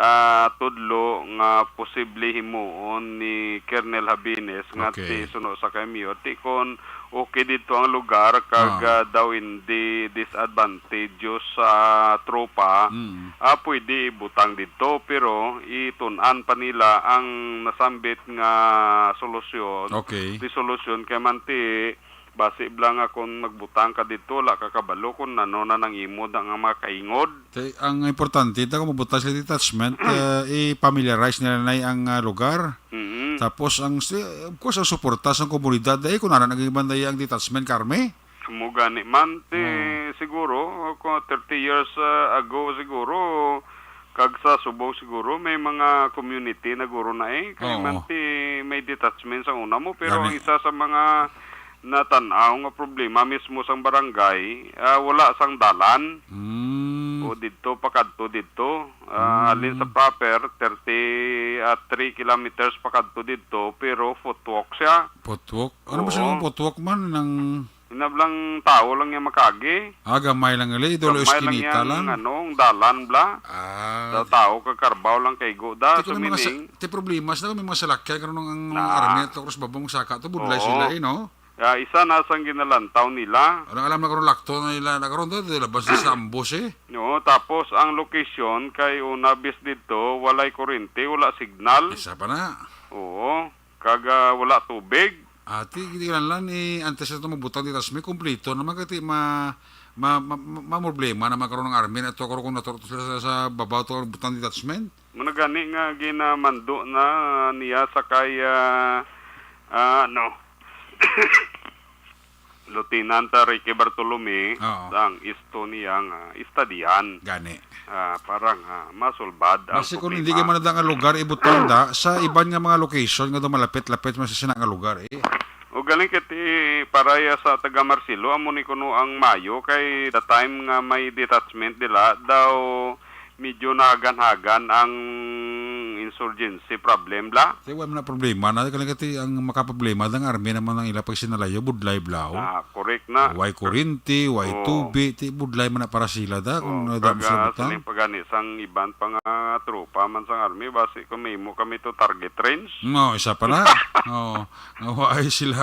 ah, tudlo nga posible himuon ni Colonel Habines nga Okay. ti suno sa kay Mayor, ti kon okay dito ang lugar kag, Ah. ah, daw hindi disadvantageous sa tropa, Mm. ah, pwede ibutang dito, pero itun-an pa nila ang nasambit nga solusyon, Okay. resolution, kay man ti basi bala nga kung magbutang ka dito, wala ka kabalo kung ano na nang imo na nga mga kaingod. Te, ang importante, ta, kung magbutang sila detachment, eh, i-familiarize nila na ang, ah, lugar. Mm. Tapos, ang, si-, of course, ang suporta sa komunidad, eh, kung ano naging bandaya ang detachment, Carmi. Mo gani man, ti, Oo. siguro, kung thirty years, ah, ago, siguro, kag sa subong, siguro, may mga community na guro na, eh. Kay Oo. man, ti, may detachment sa una mo, pero Gani. ang isa sa mga natan-aw nga problema mismo sang barangay, ah, wala sang dalan. Mm. O didto pakadto didto. Ah, halin sa Mm. proper, thirty, ah, three kilometers pakadto didto, pero footwalk siya. Footwalk? Ano ba siya Oo. nga footwalk man? Nang Hinablang tao lang niya makagi. Ah, gamay lang gali. Idol, Gamay lang eskinita yang, lang. ano, ang dalan bla. Ah. Sa tao ka karbaw lang kay go da. Ti ko So, may mga sa-, meaning, ti problema sila, may mga salakyan karon ang Na. army at cross babong saka to, budlay Oo. sila, eh, no? Ah, isa na sang ginalantaw nila. Ang alam na karon lakto na nila, na karon to, nilabas na sa ambos, eh. No, tapos ang location kay una bis dito, walay kurente, wala signal. Isa pa na. Oo, kag, ah, wala tubig. Ati, kinahanglan ni antes na ito magbutang dito, may kumplito naman kati ma, ma, ma, ma, problema naman karon ang army na to, karon kung naturo to sila sa, sa babaw to ang butang detachment. Muna gani nga ginamando na niya sa kay, ah, ah, ano, Lieutenant Ricky Bartolome Oo. ang isto niya nga istadihan. Gani. Ah, para nga masulbad ang Basi kung problema. Hindi ka man nga lugar, ibutang da sa iban nga mga location nga dumalapit-lapit man sa sina nga lugar, eh. O galing kiti para ya sa taga Marcelo, amo ni kuno ang mayo kay the time nga may detachment dila daw medyo nahagan-hagan ang insurgency problem la. Kaya wala man na problema na, kaya kati ang makaproblema, ang army naman ang ila pag sinalayo, budlay blaw. Ah, correct na. Way kurinti, way Oo. tubi, ti budlay man na para sila da, kung Oo, nadam kaga sa butang. Siling pagani sang iban pa nga tropa man sang army, basi kung may mo kami to target range. No, isa pa na. Oo. Nga way sila,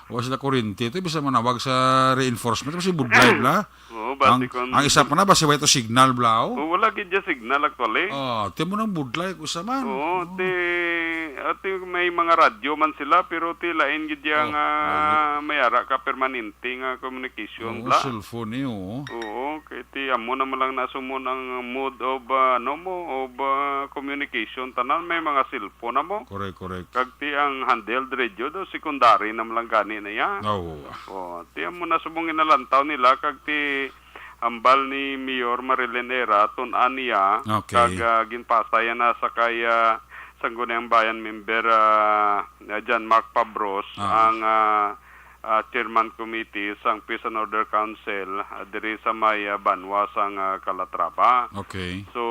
way sila kurinti. Ito, bisa manawag sa reinforcement, kasi budlay bla. Oo, basi Ang, kung ang isa pa na, basi way to signal bla, oh. Oh, wala gid siya signal actually. Oh, ti mo nang budlay, kusa man. Oo, Oh. ti, ati may mga radyo man sila, pero ti lain gid siya Oh, nga layo. May ara ka permanente nga communication Oo, bla. Cellphone, eh, oo. Oo, kay ti amo naman lang nasumon ang mode of, ah, ano mo, of, ah, communication. Tanan may mga cellphone na mo. Correct, correct. Kag ti ang handheld radio do, secondary naman lang gani na ya. Oo. Oh, ti amo na subong ginalantaw nila, kag ti hambal ni Mayor Marilyn Era, tun-an niya, Okay. kag, ah, ginpasa yan na sa kay, ah, Sangguniang Bayan member, ah, na John Mark Pabros, Ah. ang, ah, ah, chairman committee sang Peace and Order Council, ah, diri sa may, ah, banwa sang, ah, Calatrava. Okay. So,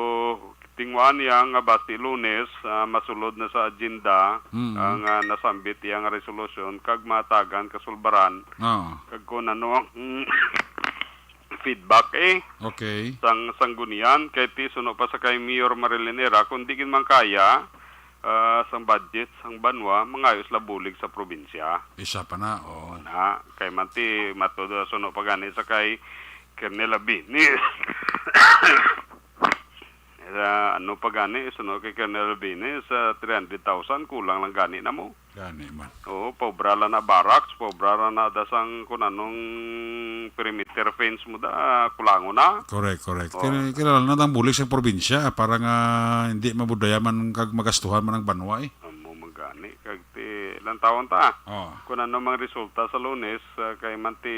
tingwa niya nga basi Lunes, ah, masulod na sa agenda Mm. ang, ah, nasambit iya nga resolusyon kag matagan kasulbaran Oo. kag kung ano ang feedback, eh, Okay. sang sanggunian, kay ti suno pa sa kay Mayor Marilyn Era, kung di gid man kaya, ah, sang budget sang banwa, mangayo sila bulig sa probinsya. Isa pa na, oo. Na, kay man ti, matud-, suno pa gani sa kay Colonel Abini. Era, ano pa gani, suno kay Colonel Abini, sa three hundred thousand, kulang lang gani na mo. Gani man. Oo, paubra lang na barracks, paubra lang na dasang kung anong perimeter fence mo da, kulangon na. Correct, correct. Oo. Kaya, kailangan na ang bulig sa probinsya para nga hindi mabudaya man kag magastuhan man ang banwa, eh. Amo man gani, kag ti, ilang taon ta? Oo. Kung ano mang resulta sa Lunes, ah, kay man ti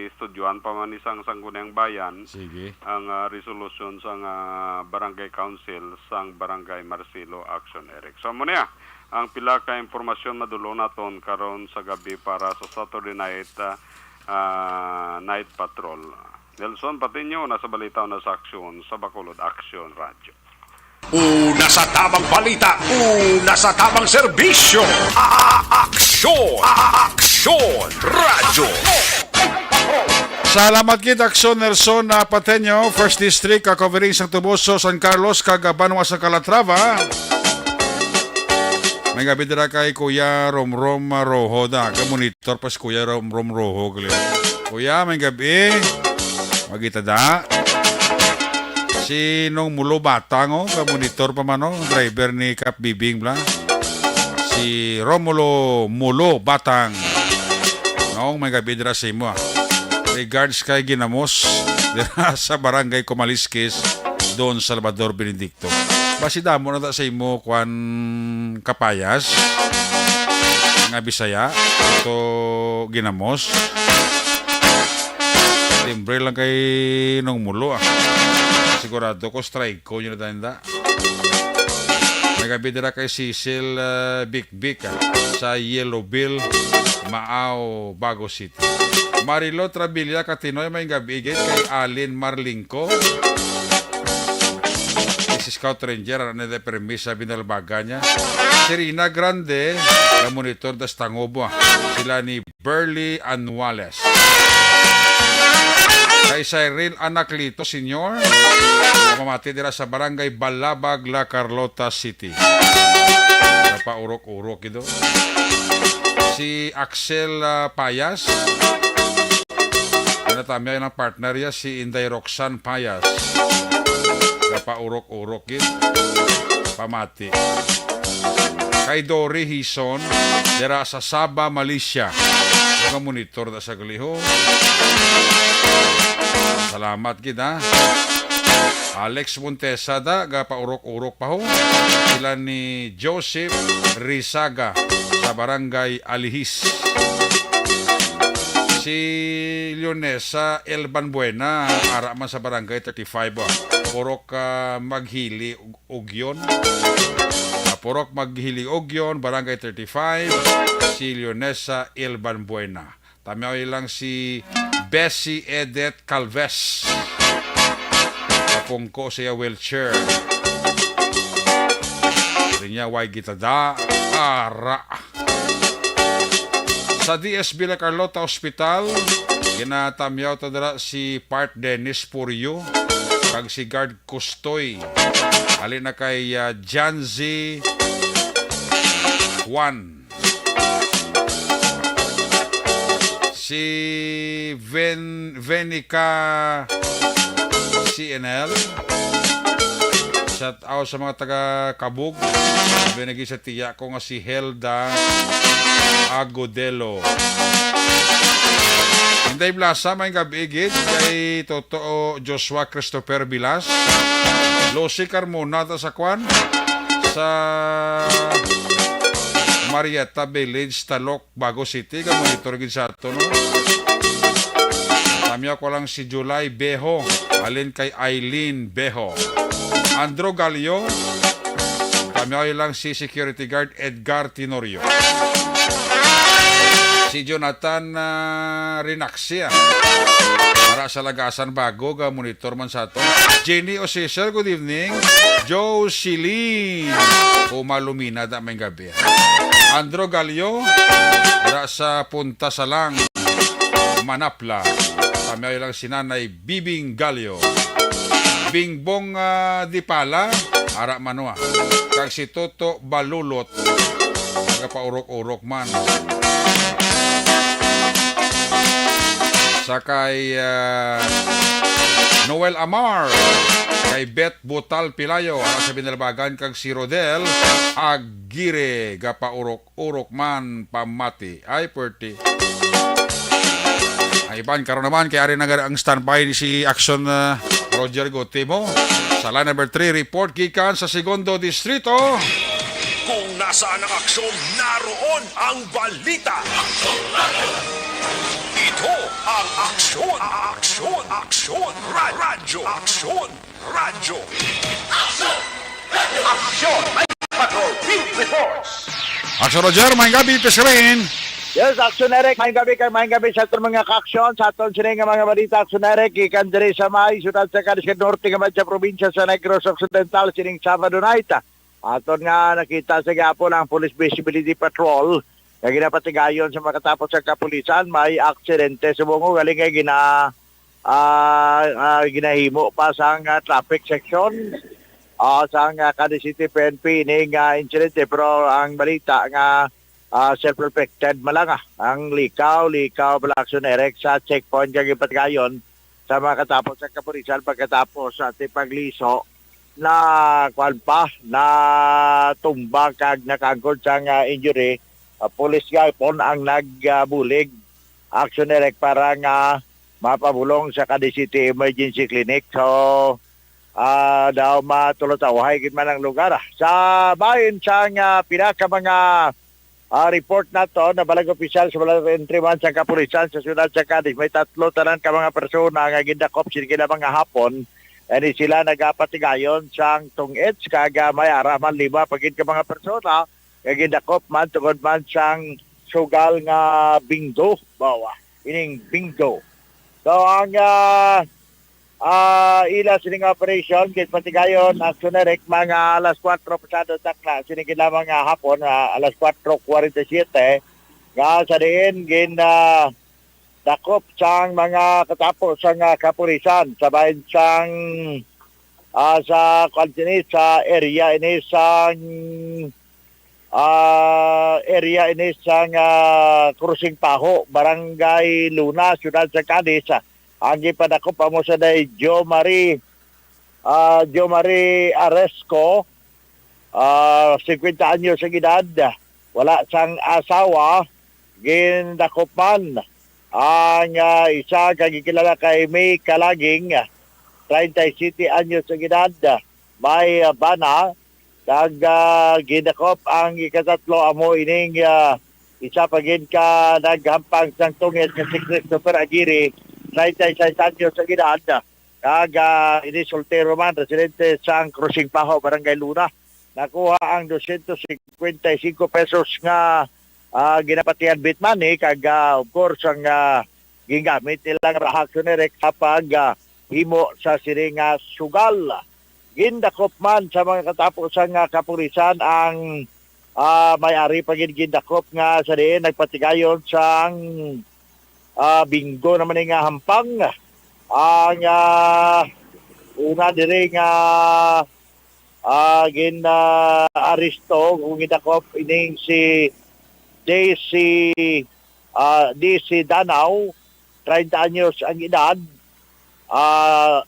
estudyohan pa man ni sang Sangguniang Bayan Sige. ang, ah, resolusyon sang, ah, Barangay Council sang Barangay Marcelo Action Eric. So, amo niya ang pila ka impormasyon madulong naton karon sa gabi para sa Saturday night, ah, ah, night patrol. Nelson Patiño, una sa balita, una sa aksyon, sa Bacolod Action Radio. Una sa tamang balita, una sa tamang serbisyo. A-, aksyon, a-, aksyon, radyo. Salamat gid, Aksyon Nelson, ah, Pateño, First District, ah, covering Santo Toboso, San Carlos, kag, ah, Banwa sa Calatrava. May gabi dira kay Kuya Romrom, ah, Rojo da. Ka-monitor pa si Kuya Romrom Rojo, gali. Kuya, may gabi. Magita da. Si Nong Mulo Batang, oh, ka-monitor pa man, oh, driver ni Kap Bibing, bla. Si Romulo Mulo Batang. Nong, may gabi dira sa imo, ah. Regards kay Ginamos, dira sa Barangay Kumaliskis, Don Salvador Benedicto. Basi damo na ta sa imo, kwan, kapayas nga Bisaya, to Ginamos. Timbre lang kay Nong Mulo, ah. Sigurado ko strike ko yun na. May gabi dira kay Cecil, ah, Bikbik, ah, sa Yellow Bill, Maaw, Bago City. Marilo Trabilia Katinoy, may gabi gid kay Alin Marlingco. Si Scout Ranger, ano na permis sa binalbagan niya. Serena Grande, na monitor das Tangobo, ah. Sila ni Burley Anuales. Kay Cyril Anaclito Senior, mamati dira sa Barangay Balabag, La Carlota City. Napaurok-urok ito. Si Axel, ah, Payas, natamya ng partner niya, si Inday Roxanne Payas. Napaurok-urok gid. Pamati. Kay Dory Hison, dira sa Sabah, Malaysia. Mga monitor na sa gali, ho. Salamat gid, ha. Alex Montesa da, gapaurok-urok pa, ho. Sila ni Joseph Rizaga sa Barangay Alihis. Si Leonesa Elban Buena, ara man sa Barangay thirty-five, ah. Purok, ah, Maghili, Ugyon. Ah, Purok Maghili, Ugyon, Barangay thirty-five, si Leonesa Elban Buena. Tamyaw lang si Bessie Edith Calves. Kapungko siya wheelchair. Rin niya, way gitada. Ara. Sa D S Villa Carlota Hospital, ginatamyaw ta dira si Part Dennis Purio kag si Guard Kustoy. Ali na kay, ah, Janzi Juan. Si Ven-, Venica C N L. Shout out sa mga taga Kabug. Binagi sa tiya ko nga si Helda Agudelo. Inday Blasa, may gabi gid kay Toto Joshua Christopher Vilas. Lucy Carmona ta sa kwan, sa Marietta Village, Talok, Bago City, ka monitor gid sa ato, no? Tamyaw ko lang si July Beho, alin kay Eileen Beho. Andrew Galio, tamyaw lang si Security Guard Edgar Tenorio. Si Jonathan, ah, Rinaxia, para sa Lagasan Bago, ka monitor man sa ato. Jenny Osisel, good evening. Joe Silin, Umalumina da may gabi. Andro Galio, dira sa Punta Salang, Manapla. Pamilya lang si Nanay Bibing Galio. Bingbong, ah, Dipala, ara man, wa. Kag si Toto Balulot, nagapaurok-urok man. Sa kay, ah, Noel Amar, kay Beth Butal Pilayo, ara sa Binalbagan, kag si Rodel Aguirre, gapaurok-urok man pamati. Ay, perti. Ang iban, karon naman, kay ari na gani ang standby ni si Action, ah, Roger Gutimo. Sa line number three, report gikan sa Segundo Distrito. Kung nasaan ang aksyon, naroon ang balita. Ito ang Aksyon, Aksyon, Aksyon, Ra-, Radyo, Aksyon, Radyo. Aksyon! Aksyon! May Patrol Field Reports! Action Roger, may gabi, Piscalin. Yes, Action Eric, may gabi kay may gabi sa aton mga kaaksyon, sa aton sini nga mga balita, Action Eric, ikan diri sa may syudad sa Caducean Norte nga may sa probinsya sa Negros Occidental, sining Sabado night. Aton nga nakita sa gihapon ang Police Visibility Patrol nga ginapatigayon sa makatapos sa kapulisan, may aksidente subong galing kay gina ah, ah, ginahimo pa sang, ah, traffic section, ah, sang, ah, Cadiz City P N P ining, ah, insidente, pero ang balita nga, ah, self-inflicted man lang, ah, ang likaw, likaw pala action direct sa checkpoint nga gipatigayon sa mga katapos sa kapulisan pagkatapos sa ti pagliso na kuwan pa, na tumba kag nakaangkon sang, ah, injury. Ah, pulis gapon ang nagbulig action direct para nga mapabulong sa Cadiz City Emergency Clinic. So, ah, daw matulotawhay gid man ang lugar, ah. Sa bahin sang, ah, pila ka mga, ah, report nato, nabalag opisyal sa mga entry man sa kapulisan sa siyudad sa Cadiz, may tatlo tanan ka mga persona nga gindakop sini nga mga hapon. Ani sila nagapatigayon sang tungits kag, ah, may ara man lima pa gid ka mga persona nga gindakop man tungod man sang sugal nga bingo. Bawa, ining bingo. So, ang, ah, ah, ila sining operation, ginpatigayon, action direct, mga alas kuwatro pasado takna, sining lamang nga hapon, ah, alas kuwatro kwarenta y siyete, nga sa diin gin, ah, dakop sang mga katapo sang, ah, kapulisan sa bahin sang, ah, sa kuwan sini, sa area ini sang, ah, area ini sang, ah, Crossing Paho, Barangay Luna, Siyudad sa Cadiz. Ang gipadakop amo sa day Jomari, ah, Jomari Aresco, ah, singkwenta anyos ang edad, wala sang asawa, gindakop man ang, ah, isa ka gikilala kay May Kalaging, treinta y siete anyos ang edad, may, ah, bana, kag, ah, gindakop ang ikatatlo amo ining, ah, isa pa gid ka naghampang sang tungit nga si Christopher Aguirre, treinta y seis anyos ang edad, kag, ah, ini soltero man, residente sang Crossing Paho, Barangay Luna. Nakuha ang dosyentos singkwenta y singko pesos nga, ah, ginapatihan bit money, kag, ah, of course, ang, ah, gingamit nila nga reaksyon direct sa pag, ah, himo sa sini nga sugal. Gindakop man sa mga katapo sang, ah, kapulisan ang, ah, may-ari pa gid gindakop nga sa diin nagpatigayon sang, ah, bingo naman ni nga hampang. Ang, ah, una diri nga, ah, gin, ah, aresto kung gindakop ining si D C, ah, D C Danao, treinta anyos ang edad. Ah,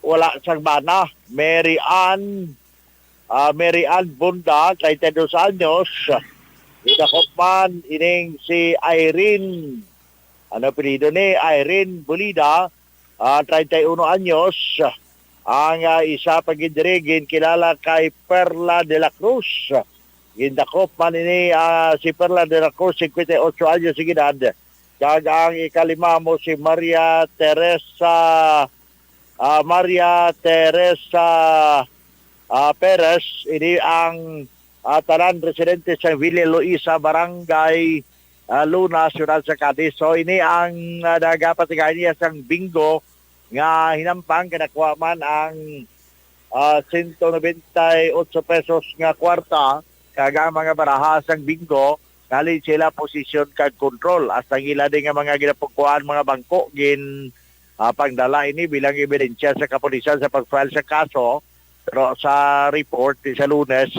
wala sang bana, Mary Ann, ah, Mary Ann Bunda, treinta y dos anyos. Gidakop man ining si Irene, ano apelyido ni? Irene Bulida, ah, treinta y uno anyos. Ang, ah, isa pa gid diri ginkilala kay Perla de la Cruz. Gindakop man ini, ah, si Perla de la Cruz, singkwenta y ocho anyos ang edad. Kag ang ikalima mo si Maria Teresa, ah, Maria Teresa, ah, Perez. Ini ang, ah, tanan residente sa Villa Luisa, Barangay, ah, Luna, Siyudad sa Cadiz. So, ini ang, ah, nagapatigayon niya sang bingo nga hinampang, kanakuha man ang, ah, sento nobenta y ocho pesos nga kwarta, kag ang mga baraha sang bingo, nali sila posisyon kag kontrol. Hasta ang ila din nga mga ginapugkuan, mga bangko, gin, ah, pangdala ini bilang ebidensya sa kapulisan sa pag-file sa kaso. Pero sa report ni sa Lunes,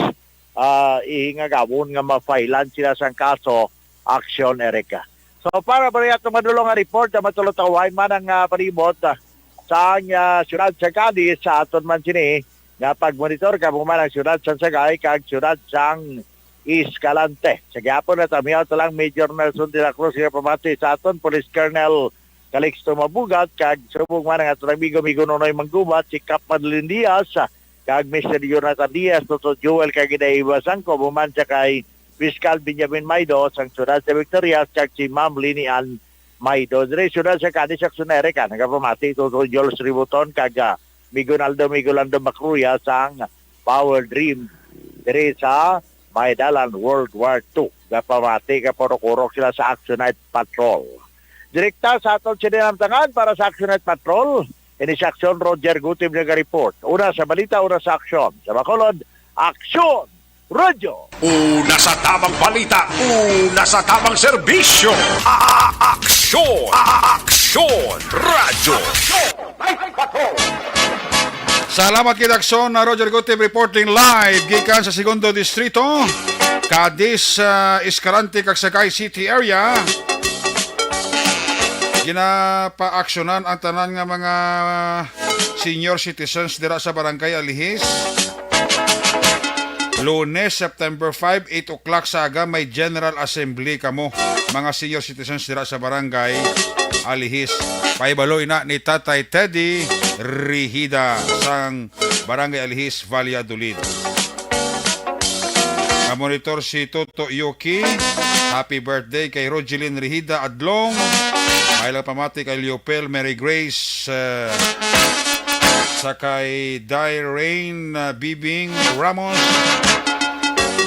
ah, ihingagawon nga ma-filean sila sang kaso, aksyon, Erica. So, para ba atong madulong nga report na matulotawhay man ang, ah, palibot, ah, sa, ah, siyudad sa Cadiz, sa aton man sini nga pagmonitor, kamo man ang siyudad sang Sagay kag siyudad sang Escalante. Sa gihapon, natamiyaw ta lang Major Nelson de la Cruz nga pamati sa aton, Police Colonel Calixto Mabugat, kag subong man ang aton amigo, amigo Nonoy Manggubat, si Cap Madeline Diaz, kag Mister Jonathan Diaz, Toto Joel, kag Inday Eva Sangco, human sa kay Fiscal Benjamin Maido sang siyudad sa Victorias, kag si Ma'am Lini Ann Maido. Diri siyudad sa Cadiz, aksyon na Erica, nagapamati Toto Jules Ributon, kag, ah, Migunaldo Migulando Macruya sang Power Dream diri sa may dalan World War Two. Gapamati ka purok-urok sila sa Action Night Patrol. Direkta sa aton sinamtangan para sa Action Night Patrol, ini si Aksyon Roger Gutib naga-report. Una sa balita, una sa aksyon. Sa Bacolod, aksyon! Radyo. Una sa tamang balita, una sa tamang serbisyo. A-, a-, aksyon, a-, a-, aksyon, radyo. Salamat kay Dakson na Roger Gutib reporting live gikan sa Segundo Distrito, Cadiz, ah, Escalante, kag Sagay City area. Ginapaaksyonan ang tanan nga mga senior citizens dira sa Barangay Alihis. Lunes, September five, eight o'clock sa aga, may General Assembly kamo, mga senior citizens dira sa Barangay Alihis. Pahibalo ina ni Tatay Teddy Rihida sang Barangay Alihis, Valladolid. Namonitor si Toto Yoki. Happy birthday kay Rogeline Rihida Adlong. May lang pamati kay Leopel Mary Grace, eh, sa kay Dirain, ah, Bibing Ramos.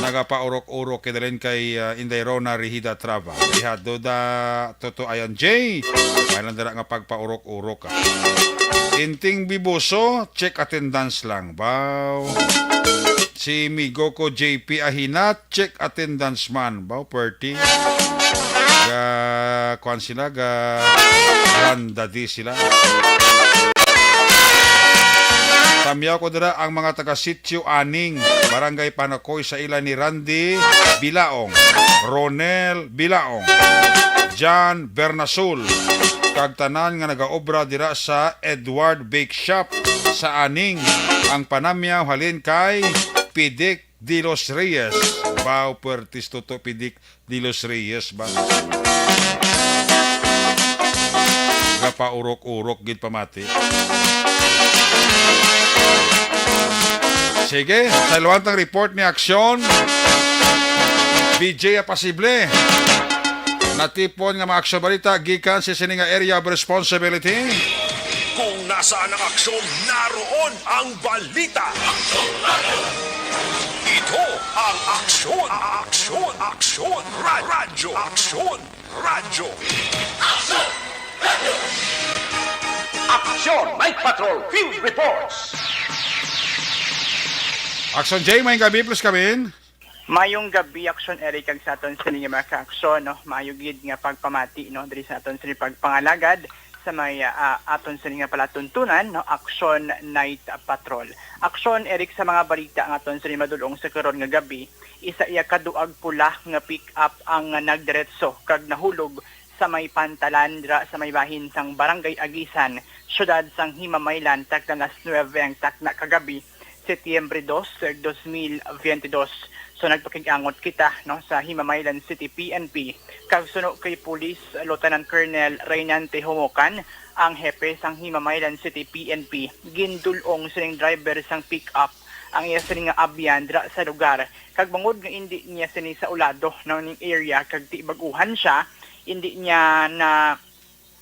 Nagapaurok-urok kay dalin kay, ah, Inday Rona Rihida Trava. Ihado da Toto Ayan J. May lang dira nga pagpaurok-urok, ah. Inting Biboso, check attendance lang. Baw. Si migo ko J P Ahinat, check attendance man. Baw, perti. Ga, kuan sila, ga randadi sila. Tamyaw ko dira ang mga taga Sitio Aning, Barangay Panakoy, sa ila ni Randy Bilaong, Ronel Bilaong, John Bernasul, kag tanan nga nagaobra dira sa Edward Bake Shop sa Aning. Ang panamyaw halin kay Pidik de los Reyes. Baw, puertis, Toto, Pidik de los Reyes ba? Gapaurok-urok gid pamati. Sige, sa luwantang report ni Aksyon, B J Apasible. Natipon nga mga aksyon balita gikan sa sini nga area of responsibility. Kung nasaan ang aksyon, naroon ang balita. Ito ang Aksyon, Aksyon, Aksyon, Ra-, Radyo, Aksyon, Radyo. Aksyon! Aksyon! Night Patrol Field Reports! Aksyon J, may gabi, please come in. Mayong gabi, Aksyon Eric, kag sa aton sini nga mga ka-aksyon, no? Maayo gid nga pagpamati, no, diri sa aton sini pagpangalagad sa may, ah, aton sini nga palatuntunan, no, Aksyon Night Patrol. Aksyon Eric, sa mga balita nga aton sini madulong sa karon nga gabi, isa iya ka duag pula nga pick-up ang nagdiretso kag nahulog sa may pantalan dira sa may bahin sang Barangay Agisan, siyudad sang Himamaylan, takna alas nuebe ang takna kagabi, Setyembre dos, dos mil veintidós. So, nagpakig-angot kita, no, sa Himamaylan City P N P, kag suno kay Police Lieutenant Colonel Reynante Homocan, ang hepe sang Himamaylan City P N P, gindul-ong sining driver sang pick-up ang iya sini nga abyan dira sa lugar, kag bangod nga indi niya sini sa ulado, no, ning area, kag ti baguhan siya, indi niya na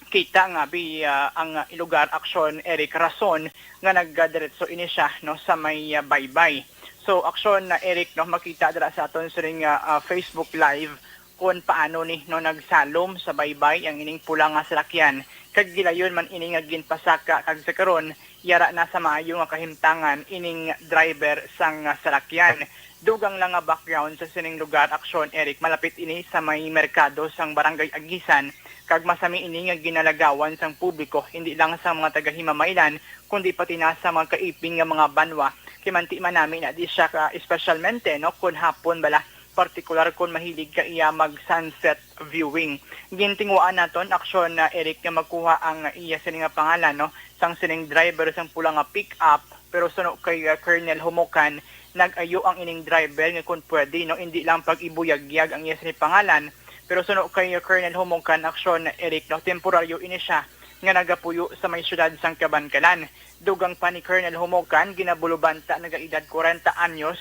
kita nga bi, ah, ang lugar, Aksyon Eric, rason nga nagdiretso ini siya, no, sa may, ah, baybay. So, Aksyon, ah, Eric, no, makita dira sa aton siring, ah, ah, Facebook Live kung paano ni, no, nagsalom sa baybay ang ining pula nga salakyan, kag gilayon man ini nga ginpasaka, kag sa karon yara na sa maayo nga kahimtangan ining driver sang, ah, salakyan. Dugang lang nga background sa sining lugar, Aksyon Eric, malapit ini sa may merkado sang Barangay Agisan, kag masami ini nga ginalagawan sang publiko, hindi lang sa mga taga-Himamaylan, kundi pati na sa mga kaiping nga mga banwa. Kay manti man nami na di siya ka, espesyalmente, no, kun hapon bala, partikular kun mahilig ka iya mag sunset viewing. Gintinguhaan naton, Aksyon, ah, Eric, nga magkuha ang iya sini nga pangalan, no, sang sining driver sang pula nga pick-up, pero suno kay, ah, Colonel Homocan, nag-ayo ang ining driver nga kun pwede, no, hindi lang pag-ibuyagyag ang iya sini pangalan, pero suno kay, ah, Colonel Homocan, Aksyon, Eric, no, temporaryo ini siya nga nagapuyo sa may siyudad sang Kabankalan. Dugang pa ni Colonel Homocan, ginabulubanta, nagaedad kwarenta anyos,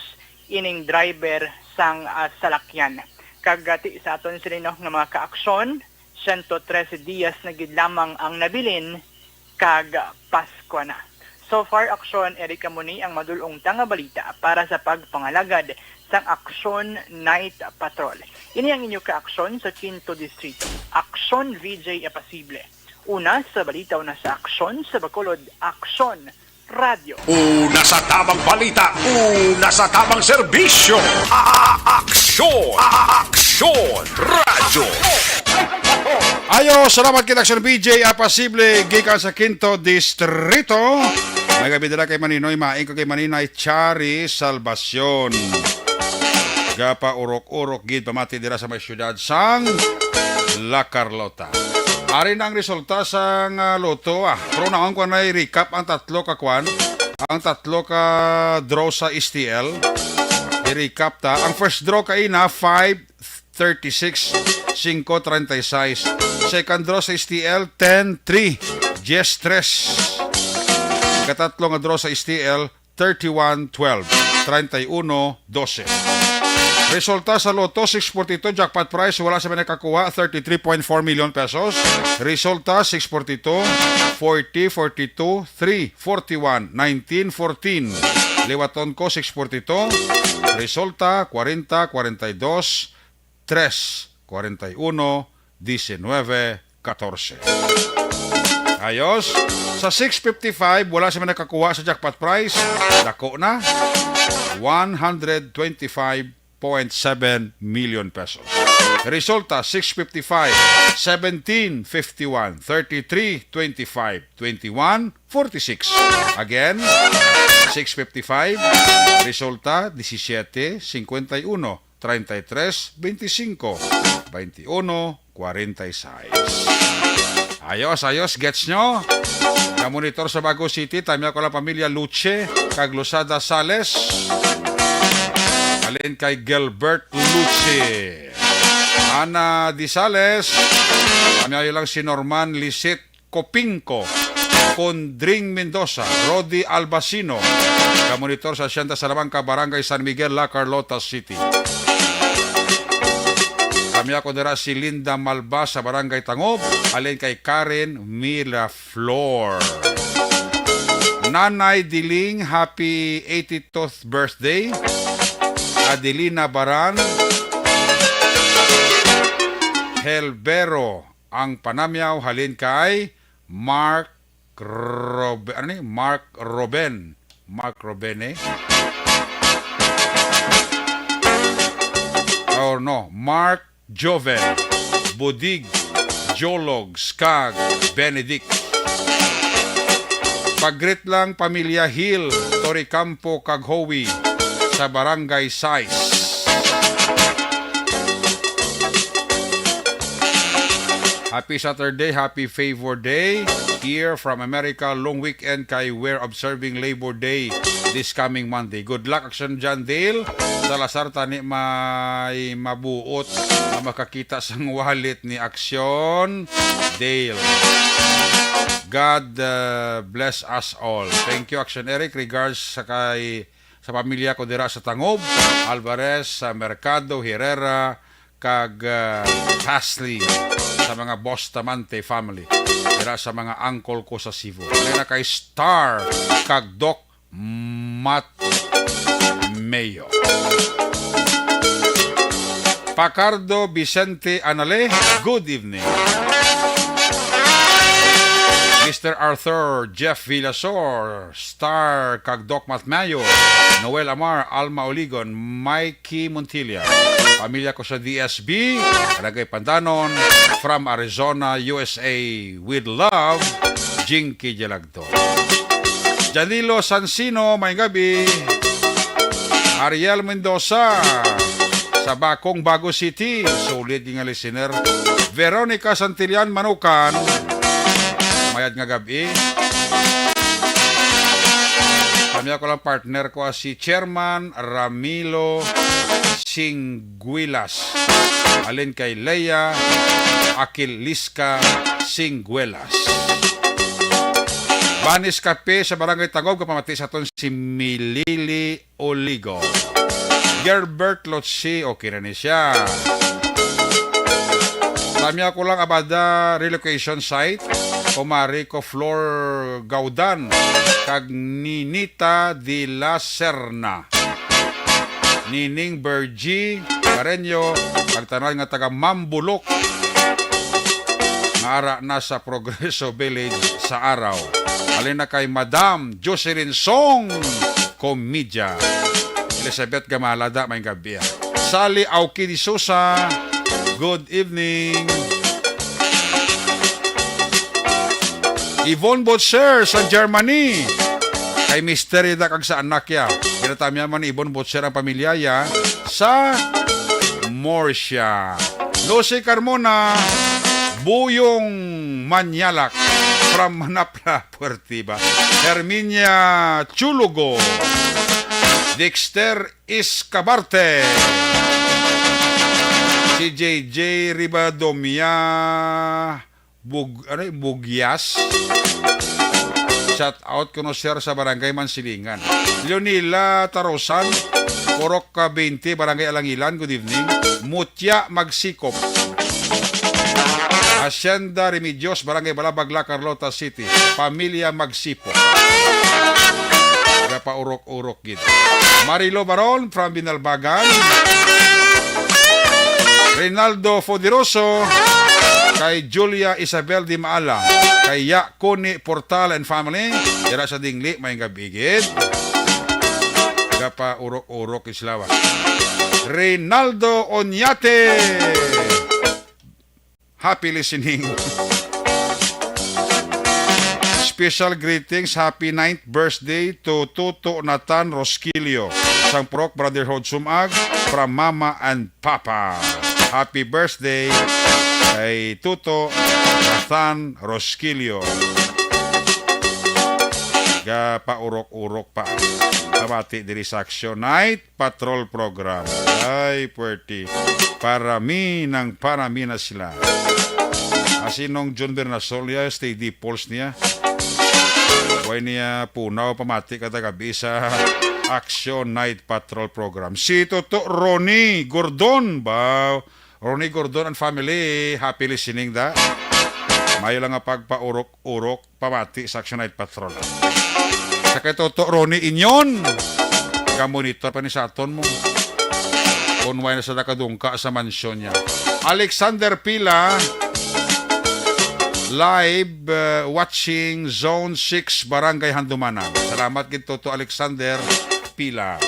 ining driver sang, ah, salakyan. Kag, ah, ti sa aton sini, no, nga mga kaaksyon, sento trese dias na gid lamang ang nabilin, kag Paskwa na. So far, Aksyon Eric, amo ni ang madulong ta nga balita para sa pagpangalagad sang Aksyon Night Patrol. Ini ang inyo kaaksyon sa Quinto Distrito, Aksyon V J Apasible. Una sa balita, una sa aksyon, sa Bacolod, aksyon Radyo. Una sa tamang balita, una sa tamang serbisyo. A-, a-, aksyon, a-, a-, aksyon, radyo. Ayo, salamat kita, Aksyon B J Apasible, gikan sa Quinto Distrito. May gabi dira kay Maninoy Maing kag kay Maninay Chari Salvacion. Gapaurok-urok gid pamati dira sa may siyudad sang La Carlota. Ari na ang resulta sang, ah, Lotto, ah. Pero naon ko na i-recap ang tatlo ka kwan, ang tatlo ka draw sa S T L. I-recap ta. Ang first draw kaina, five thirty-six, singko treinta y seis. Second draw sa S T L, ten three, diyes tres. Katatlo nga draw sa S T L, thirty-one twelve, treinta y uno doce. Resulta sa Lotto six forty-two, jackpot prize, wala sa may nakakuha, thirty-three point four million pesos. Resulta six forty-two, forty, forty-two, three, forty-one, nineteen, fourteen. Liwaton ko, six forty-two. Resulta, kwarenta, kwarenta y dos, tres, kwarenta y uno, diecinueve, catorce. Ayos. Sa six fifty-five, wala sa may nakakuha sa jackpot prize. Dako na. One hundred twenty-five point seven million pesos. Resulta, six fifty-five, seventeen fifty-one, thirty-three twenty-five, twenty-one forty-six. Again, six fifty-five, resulta, disisiete cincuenta y uno, treinta y tres veinticinco, veintiuno cuarenta y seis. Ayos, ayos, gets nyo? Ka monitor sa Bago City, tamya ko lang pamilya Luce, kag Losada Sales. Alin kay Gilbert Luce. Ana Di Sales, tamya lang si Norman Lisit Copingco, Condring Mendoza, Rodi Albacino, ka monitor sa Hacienda Salamanca, Barangay San Miguel, La Carlota City. Kami ako dira si Linda Malba sa Barangay Tangob, alin kay Karen Miraflor. Nanay Diling, happy eighty-tooth birthday. Adelina Baran, Helbero, ang panamyaw halin kay Mark Robe-, ano ni? Mark Roben. Mark Robene. Or no, Mark Joven. Budig, Jolog, Skag, Benedict. Pagrit lang pamilya Hill, Toricampo, kag Hoey sa Barangay Sais. Happy Saturday, happy Favor Day. Here from America, long weekend kay we're observing Labor Day this coming Monday. Good luck, Action John Dale. Salazar, tani may mabuot nga makakita sang wallet ni Action Dale. God, uh, bless us all. Thank you, Action Eric. Regards sa kay sa pamilya ko dira sa Tangob, Alvarez, sa Mercado, Herrera, kag, ah, Pasli, sa mga Bustamante family, dira sa mga uncle ko sa Cebu. Dira na kay Star kag Doc Mat Mayo. Pacardo Vicente Anale, good evening. Mister Arthur Jeff Villasor, Star kag Doc Matmayo, Noel Amar, Alma Oligon, Mikey Montilla. Pamilya ko sa D S B, Barangay Pandanon, from Arizona, U S A. With love, Jinky Jalagto. Janilo Sansino, may gabi. Ariel Mendoza, sa Bakong, Bago City, solid nga listener. Veronica Santillan Manukan, mayad nga gab-i. Kami ako lang partner ko, ah, si Chairman Ramilo Singguilas. Alin kay Lea Aquiliska Singguelas. Banis Kape sa Barangay Tagob, kapamati sa aton si Milili Oligo. Gerbert Lotsi, okay na ni siya. Tamya ko lang abada relocation site, kumari ko Flor Gaudan, kag Ninita de la Serna. Nining Bergie Carreño, kag tanan nga taga Mambulok. nga ara na sa Progreso Village sa Araw. Halin na kay Madam Jocelyn Song Comedya. Elizabeth Gamalada, may gabi, ah. Sally Auki de Sousa, good evening. Yvonne Butcher sa Germany. Kay mister ida kag sa anak ya. Ginatamya man ni Yvonne Butcher ang pamilya ya sa Murcia. Lucy Carmona, Buyong Manyalak from Manapla, Puertiva. Herminia Chulugo, Dexter Escabarte, si J J Ribadomia, Bug-, ano, Bugyas. Shout out kuno, sir, sa Barangay Mansilingan. Leonila Tarosan, Purok ka twenty, Barangay Alangilan, good evening. Mutya Magsikop, Hacienda Remedios, Barangay Balabagla, Carlota City. Pamilya Magsipok. Gapaurok-urok gid. Marilo Baron from Binalbagan. Rinaldo Foderoso, kay Julia Isabel Di Maala, kay Ya Kuni Portal and family, dira sa Dingli, may gabi gid. Gapaurok-urok sila, wa. Reynaldo Oñate. Happy listening. Special greetings, happy ninth birthday to Tuto Nathan Rosquillo, sang Purok Brotherhood Sumag, from Mama and Papa. Happy birthday kay Tuto Nathan Rosquillo. Gapaurok-urok pa. Pamati diri sa Action Night Patrol Program. Ay, puwerte. Para mi nang para mi na sila. Asin nung John Bernasol niya, steady pulse niya. Way niya punaw pamati kada gabi sa Action Night Patrol Program. Si Toto Ronnie Gordon ba? Ronnie Gordon and family, happy listening da. Mayo lang nga pagpaurok-urok pamati sa Action Night Patrol. Sa kay Toto Ronnie Inyon, ka-monitor pa ni sa aton mo. Kung way na sa nakadungka sa mansyon niya. Alexander Pila, live, uh, watching Zone six, Barangay Handumanan. Salamat gid, Toto Alexander Pila.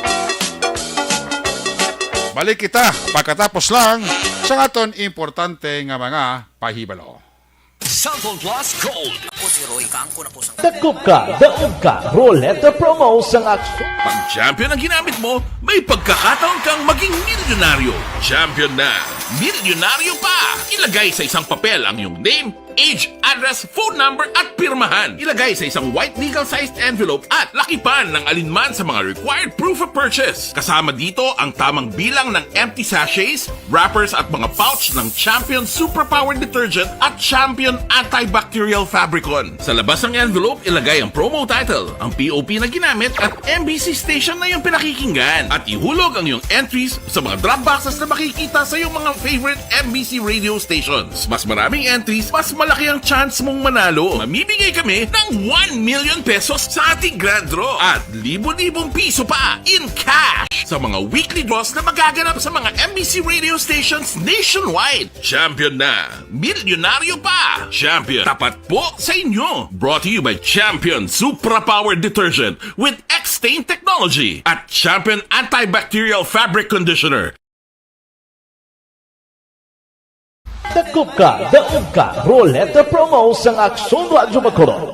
Balik kita pagkatapos lang sa aton importante nga mga pahibalo. Cellphone Plus Gold. Ako si Roy, kaangkon ako sang Dakop ka, daog ka, Roleta Promo sang Action. Pag champion ang ginamit mo, may pagkakataon kang maging milyonaryo. Champion na, milyonaryo pa! Ilagay sa isang papel ang iyong name, age, address, phone number, at pirmahan. Ilagay sa isang white legal-sized envelope at lakipan ng alinman sa mga required proof of purchase. Kasama dito ang tamang bilang ng empty sachets, wrappers at mga pouch ng Champion Superpower Detergent at Champion Antibacterial Fabricon. Sa labas ng envelope, ilagay ang promo title, ang P O P na ginamit at M B C station na iyong pinakikinggan. At ihulog ang iyong entries sa mga drop boxes na makikita sa iyong mga favorite M B C radio stations. Mas maraming entries, mas malaki ang chance mong manalo. Mamimigay kami ng one million pesos sa ating grand draw at libo-libong piso pa in cash sa mga weekly draws na magaganap sa mga M B C radio stations nationwide. Champion na! Milyonaryo pa! Champion, tapat po sa inyo! Brought to you by Champion Supra Power Detergent with X-Stain Technology at Champion Antibacterial Fabric Conditioner. Dakop ka, daog ka, Roleta Promo sang Aksyon Radyo Bacolod.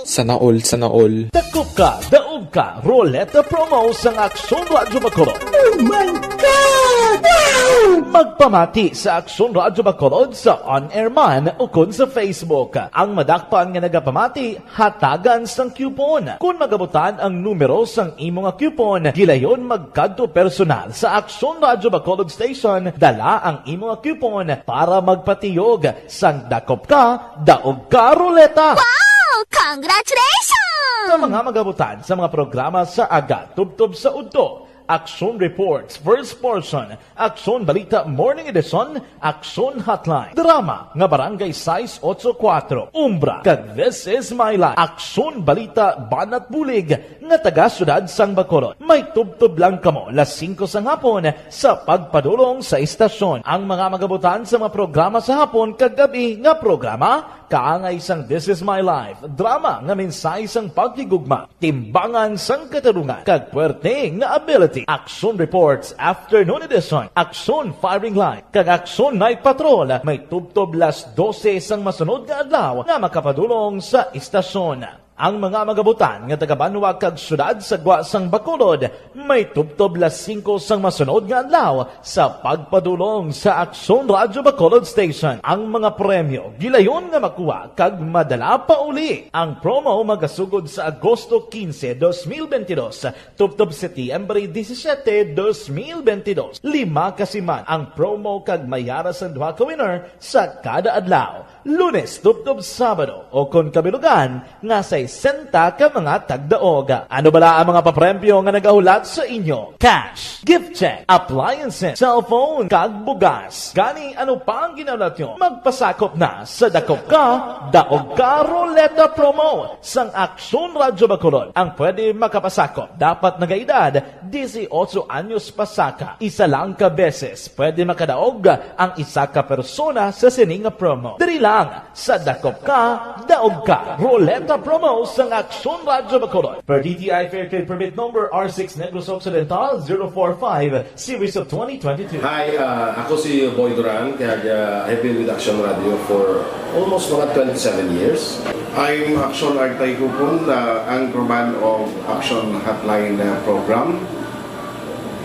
Sana all, sana all. Dakop ka, daog ka, Roleta Promo sang Aksyon Radyo Bacolod. Oh my God! Wow! Magpamati sa Aksyon Radyo Bacolod sa on-air man ukon sa Facebook. Ang madakpan nga nagapamati, hatagan sang coupon. Kon magabutan ang numero sang imo nga coupon, gilayon magkadto personal sa Aksyon Radyo Bacolod Station, dala ang imo nga coupon para magpatiyog sang Dakop Ka, Daog Ka Roleta. Wow! Congratulations! Sa mga magabutan sa mga programa sa aga tubtob sa udto, Aksyon Reports, First Portion, Aksyon Balita Morning Edition, Aksyon Hotline, drama nga Barangay sais ocho kuwatro, Umbra, kag This Is My Life, Aksyon Balita Banat Bulig, nga taga Siyudad sang Bacolod. May tubtob lang kamo las singko sang hapon sa pagpadulong sa istasyon. Ang mga magabutan sa mga programa sa hapon kag gab-i nga programa, kaangay sang This Is My Life, drama nga mensahe sang paghigugma, timbangan sang katarungan, kag puwerte nga ability. Aksyon Reports, Afternoon Edition, Aksyon Firing Line, kag Aksyon Night Patrol, may tubtob las dose sang masunod nga adlaw nga makapadulong sa istasyon. Ang mga magabutan nga taga-banwa kag siyudad sa gwa sang Bacolod may tubtob las singko sang masunod nga adlaw sa pagpadulong sa Aksyon Radyo Bacolod Station. Ang mga premyo gilayon nga makuha kag madala pa uli. Ang promo magasugod sa Agosto quince, dos mil veintidós, tubtob Setyembre disisiete, dos mil veintidós. Lima ka siman ang promo kag may ara sang duha ka winner sa kada adlaw. Lunes tubtob Sabado, o kon kabilugan, nga sesenta ka mga tagdaog. Ano bala ang mga papremyo nga nagahulat sa inyo? Cash, gift check, appliances, cellphone, kag bugas. Gani, ano pa ang ginahulat nyo? Magpasakop na sa Dakop Ka, Daog Ka Roleta Promo sang Aksyon Radyo Bacolod. Ang pwede makapasakop dapat nagaedad disiotso anyos pasaka. Isa lang ka beses pwede makadaog ang isa ka persona sa sini nga promo. Diri lang sa Dakop Ka, Daog Ka Roleta Promo sang Aksyon Radyo Bacolod. Per D T I Fair Trade Permit Number R six Negros Occidental zero four five, Series of twenty twenty-two. Hi, ah, ako si Boy Duran, kag, ah, I've been with Action Radio for almost mga twenty-seven years. I'm Action Artay Kupon, ah, anchorman of Action Hotline, ah, program.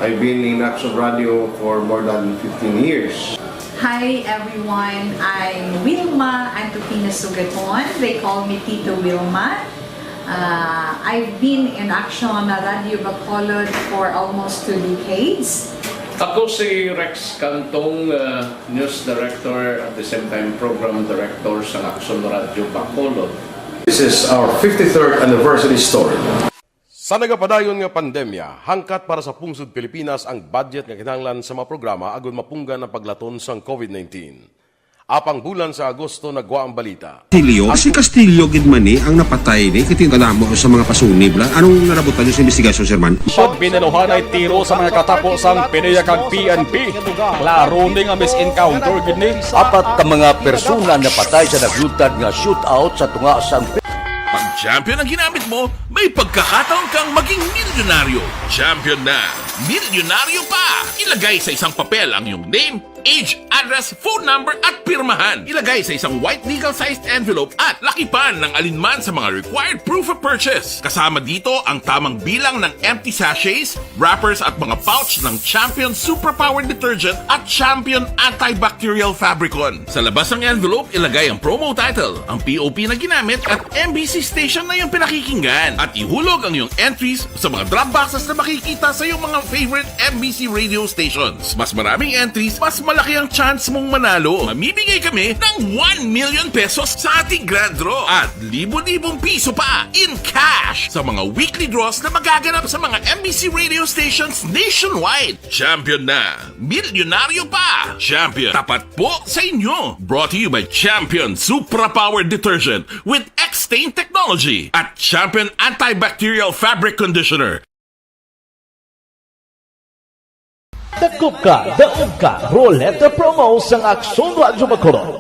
I've been in Action Radio for more than fifteen years. Hi everyone, I'm Wilma Antupina Sugaton. They call me Tito Wilma. Uh, I've been in Action Radio Bacolod for almost two decades. Ako si Rex Cantong, uh, news director, at the same time program director sa Action Radio Bacolod. This is our fifty-third anniversary story. Sa nagapadayon nga pandemya, hangkat para sa pungsod Pilipinas ang budget nga kinahanglan sa mga programa agud mapunggan ang paglaton sang covid nineteen. Apang bulan sa Agosto nagwa ang balita. Castillo? Si Castillo gid man ni ang napatay ni, kay tingala mo sa mga pasunib la. Anong narabutan niyo sa investigasyon, Sir Man? Pag binaluhanay tiro sa mga katapo sang PDEA kag P N P. Klaro ni nga mis-encounter gid ni. Apat ka mga persona napatay sa naglutad nga shootout sa tunga sang Pag champion ang ginamit mo, may pagkakataon kang maging milyonaryo. Champion na! Milyonaryo pa! Ilagay sa isang papel ang iyong name, age, address, phone number, at pirmahan. Ilagay sa isang white legal-sized envelope at lakipan ng alinman sa mga required proof of purchase. Kasama dito ang tamang bilang ng empty sachets, wrappers, at mga pouch ng Champion Superpower Detergent at Champion Antibacterial Fabricon. Sa labas ng envelope, ilagay ang promo title, ang P O P na ginamit, at M B C station na iyong pinakikinggan. At ihulog ang iyong entries sa mga drop boxes na makikita sa iyong mga favorite M B C radio stations. Mas maraming entries, mas malaki ang chance mong manalo. Mamimigay kami ng one million pesos sa ating grand draw at libo-libong piso pa in cash sa mga weekly draws na magaganap sa mga M B C radio stations nationwide. Champion na! Milyonaryo pa! Champion, tapat po sa inyo! Brought to you by Champion Supra Power Detergent with X-Stain Technology at Champion Antibacterial Fabric Conditioner. Dakop Ka, Daog Ka Roleta Promo sang Aksyon Radyo Bacolod.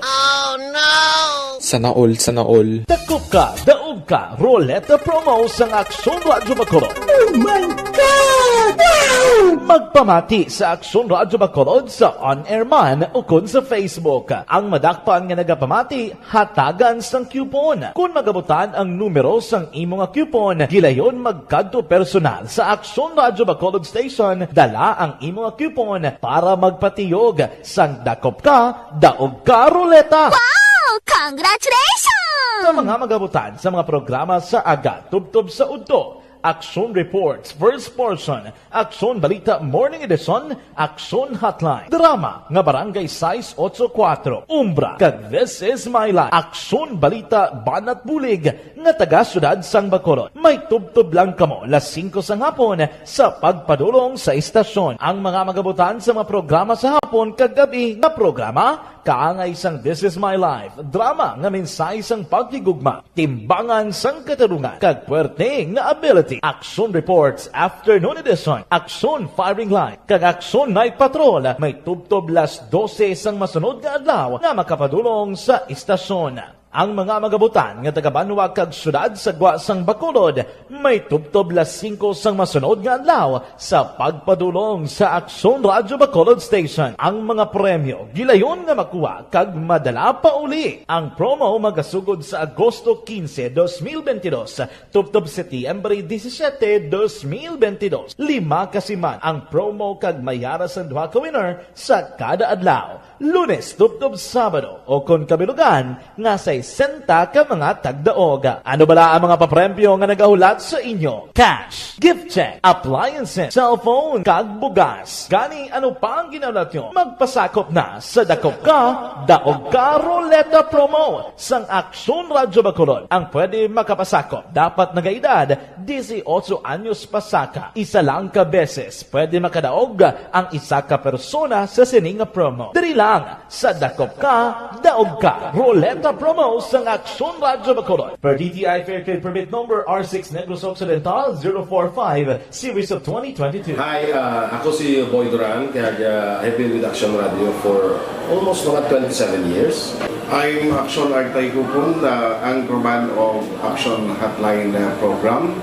Sana all, sana all. Dakop Ka, Daog Ka Roleta Promo sang Aksyon Radyo Bacolod. Oh my God! Wow! Magpamati sa Aksyon Radyo Bacolod sa on-air man ukon sa Facebook. Ang madakpan nga nagapamati, hatagan sang coupon. Kon magabutan ang numero sang imo nga coupon, gilayon magkadto personal sa Aksyon Radyo Bacolod Station, dala ang imo nga coupon para magpatiyog sang Dakop Ka, Daog Ka Roleta. Wow! Congratulations! Sa mga magabutan sa mga programa sa aga tubtob sa udto, Aksyon Reports, First Portion, Aksyon Balita Morning Edition, Aksyon Hotline, drama nga Barangay sais ocho kuwatro, Umbra, kag This Is My Life, Aksyon Balita Banat Bulig, nga taga Siyudad sang Bacolod. May tubtob lang kamo las singko sang hapon sa pagpadulong sa istasyon. Ang mga magabutan sa mga programa sa hapon kag gabi nga programa, kaangay sang This Is My Life, drama nga mensahe sang paghigugma, timbangan sang katarungan, kag puwerte nga ability. Aksyon Reports, Afternoon Edition, Aksyon Firing Line, kag Aksyon Night Patrol, may tubtob las dose sang masunod nga adlaw nga makapadulong sa istasyon. Ang mga magabutan nga taga-banwa kag siyudad sa gwa sang Bacolod may tubtob las singko sang masunod nga adlaw sa pagpadulong sa Aksyon Radyo Bacolod Station. Ang mga premyo gilayon nga makuha kag madala pa uli. Ang promo magasugod sa Agosto quince, dos mil veintidós, tubtob Setyembre disisiete, dos mil veintidós. Lima ka siman ang promo kag may ara sang duha ka winner sa kada adlaw. Lunes tubtob Sabado, o kon kabilugan, nga sesenta ka mga tagdaog. Ano bala ang mga papremyo nga nagahulat sa inyo? Cash, gift check, appliances, cellphone, kag bugas. Gani, ano pa ang ginahulat nyo? Magpasakop na sa Dakop Ka, Daog Ka Roleta Promo sang Aksyon Radyo Bacolod. Ang pwede makapasakop dapat nagaedad dieciocho anyos pasaka. Isa lang ka beses pwede makadaog ang isa ka persona sa sini nga promo. Diri lang sa Dakop Ka, Daog Ka Roleta Promo sang Aksyon Radyo Bacolod. Per D T I Fair Trade Permit Number R six Negros Occidental zero four five, Series of twenty twenty-two. Hi, ah, ako si Boy Duran, kag, ah, I've been with Action Radio for almost mga twenty-seven years. I'm Action Artay Kupon, the anchorman of Action Hotline, uh, program.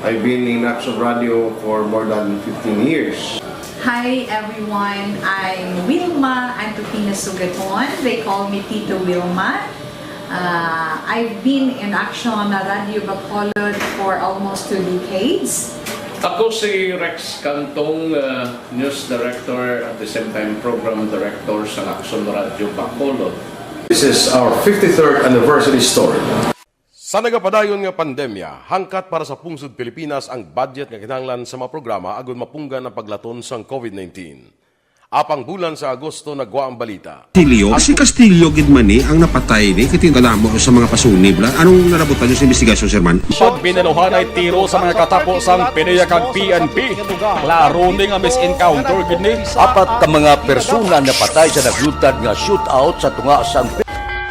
I've been in Action Radio for more than fifteen years. Hi everyone, I'm Wilma Antupina Sugaton. They call me Tito Wilma. Uh, I've been in Action Radio Bacolod for almost two decades. Ako si Rex Cantong, uh, news director, at the same time program director sa Action Radio Bacolod. This is our fifty-third anniversary story. Sa nagapadayon nga pandemya, hangkat para sa pungsod Pilipinas ang budget nga kinahanglan sa mga programa agud mapunggan ang paglaton sang covid nineteen. Apang bulan sa Agosto nagwa ang balita. Castillo, si Castillo gid man ni ang napatay ni, kay tingala mo sa mga pasunib la. Anong narabutan niyo sa investigasyon, Sir Man? Pag binaluhanay tiro sa mga katapo sang PDEA kag P N P. Klaro ni nga mis-encounter gid ni. Apat ka mga persona napatay sa naglutad nga shootout sa tunga sang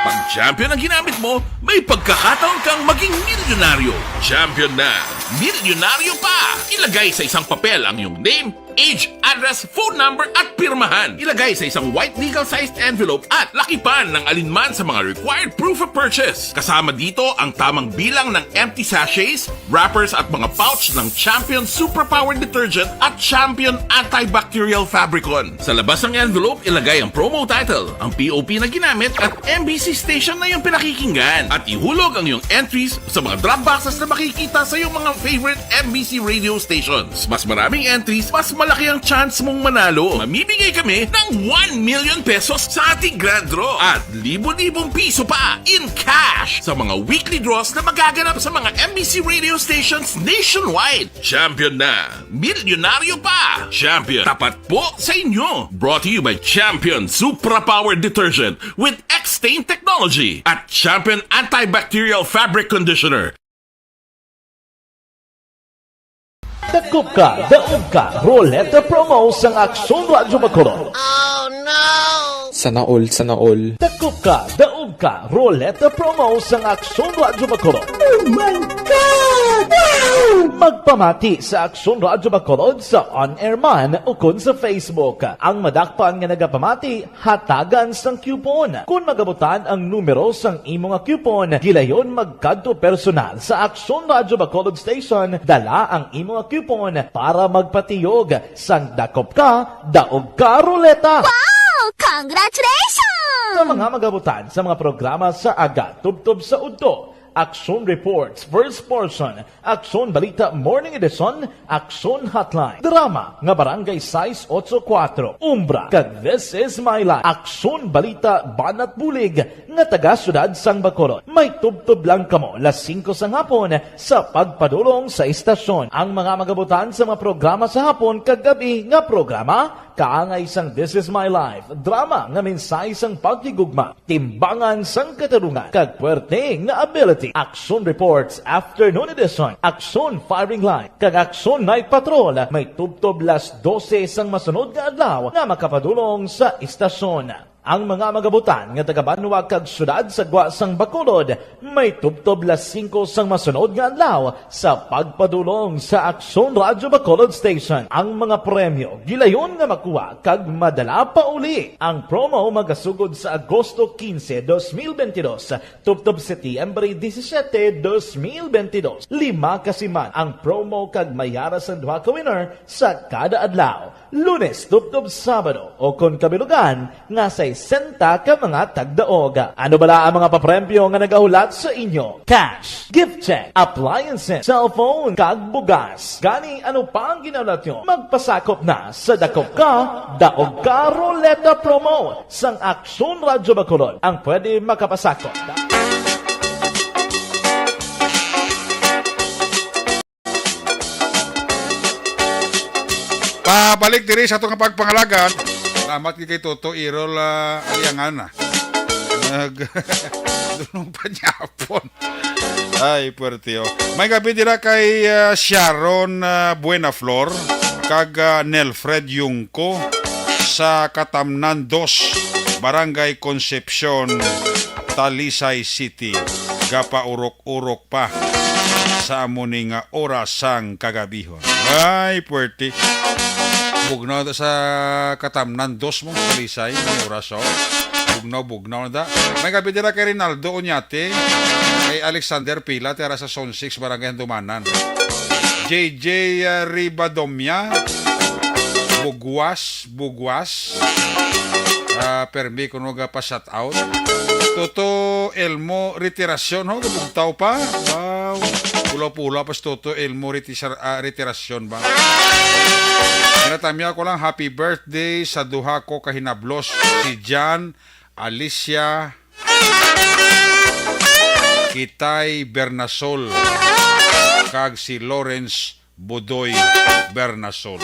Pag champion ang ginamit mo, may pagkakataon kang maging milyonaryo. Champion na! Milyonaryo pa! Ilagay sa isang papel ang iyong name, age, address, phone number, at pirmahan. Ilagay sa isang white legal-sized envelope at lakipan ng alinman sa mga required proof of purchase. Kasama dito ang tamang bilang ng empty sachets, wrappers, at mga pouch ng Champion Suprapower Detergent at Champion Antibacterial Fabricon. Sa labas ng envelope, ilagay ang promo title, ang P O P na ginamit, at M B C station na iyong pinakikinggan. At ihulog ang iyong entries sa mga drop boxes na makikita sa iyong mga favorite M B C radio stations. Mas maraming entries, mas malaki ang chance mong manalo. Mamimigay kami ng one million pesos sa ating grand draw at libo-libong piso pa in cash sa mga weekly draws na magaganap sa mga M B C radio stations nationwide. Champion na! Milyonaryo pa! Champion, tapat po sa inyo! Brought to you by Champion Supra Power Detergent with X-Stain Technology at Champion Antibacterial Fabric Conditioner. Dakop Ka, Daog Ka Roleta Promo sang Aksyon Radyo Bacolod. Sana all, sana all. Dakop Ka, Daog Ka Roleta Promo sang Aksyon Radyo Bacolod. Oh my God! Wow! Magpamati sa Aksyon Radyo Bacolod sa on-air man ukon sa Facebook. Ang madakpan nga nagapamati, hatagan sang coupon. Kon magabutan ang numero sang imo nga coupon, gilayon magkadto personal sa Aksyon Radyo Bacolod Station, dala ang imo nga coupon para magpatiyog sang Dakop Ka, Daog Ka Roleta. Wow! Congratulations! Sa mga magabutan sa mga programa sa aga tubtob sa udto, Aksyon Reports, First Portion, Aksyon Balita Morning Edition, Aksyon Hotline, drama nga Barangay sais otso kuwatro, Umbra, kag This Is My Life, Aksyon Balita Banat Bulig, nga taga Siyudad sang Bacolod. May tubtob lang kamo las singko sang hapon sa pagpadulong sa istasyon. Ang mga magabutan sa mga programa sa hapon kag gab-i nga programa, kaangay sang This Is My Life, drama nga mensahe sang paghigugma, timbangan sang katarungan, kag puwerte nga ability. Aksyon Reports, Afternoon Edition, Aksyon Firing Line, kag Aksyon Night Patrol may tubtob las dose sang masunod nga adlaw nga makapadulong sa istasyon. Ang mga magabutan nga taga-banwa kag siyudad sa gwa sang Bacolod may tubtob las singko sang masunod nga adlaw sa pagpadulong sa Aksyon Radyo Bacolod Station. Ang mga premyo gilayon nga makuha kag madala pa uli. Ang promo magasugod sa Agosto quince, dos mil veintidós, tubtob Setyembre disisiete, dos mil veintidós. Lima ka siman ang promo kag may ara sang duha ka winner sa kada adlaw. Lunes tubtob Sabado, o kon kabilugan, nga sesenta ka mga tagdaog. Ano bala ang mga papremyo nga nagahulat sa inyo? Cash, gift check, appliances, cellphone, kag bugas. Gani, ano pa ang ginahulat nyo? Magpasakop na sa Dakop Ka, Daog Ka Ruleta Promo sang Aksyon Radyo Bacolod ang pwede makapasakop. Pabalik diri sa ato nga pagpangalagan. Salamat gid kay Toto Errol, ah, Aliangan, ah. Nag-, dunong panyapon. Ay, puwerte, oh. May gabi dira kay, ah, Sharon, ah, Buenaflor kag, ah, Nelfred Yungco sa Katamnan dos, Barangay Concepcion, Talisay City. Gapaurok-urok pa sa amo ni nga oras sang kagabihon. Ay, puwerte. Bugnaw ta sa Katamnan dos mo, Talisay, may oras, oh. Bugnaw, bugnaw na da. May gabi dira kay Rinaldo Oñate, kay Alexander Pila, tira sa Zone six, Barangay Handumanan. J J, uh, Ribadomia, Bugwas, Bugwas. Ah, permi kuno ga pa shout out. Toto Elmo Retirasyon, ho, gabugtaw pa. Wow. Pula-pula pa si Toto Elmo Retisar-, ah, Retirasyon ba? Ginatamya ko lang, happy birthday sa duha ko kahinablos, si Jan, Alicia, Kitay Bernasol, kag si Lawrence Budoy Bernasol.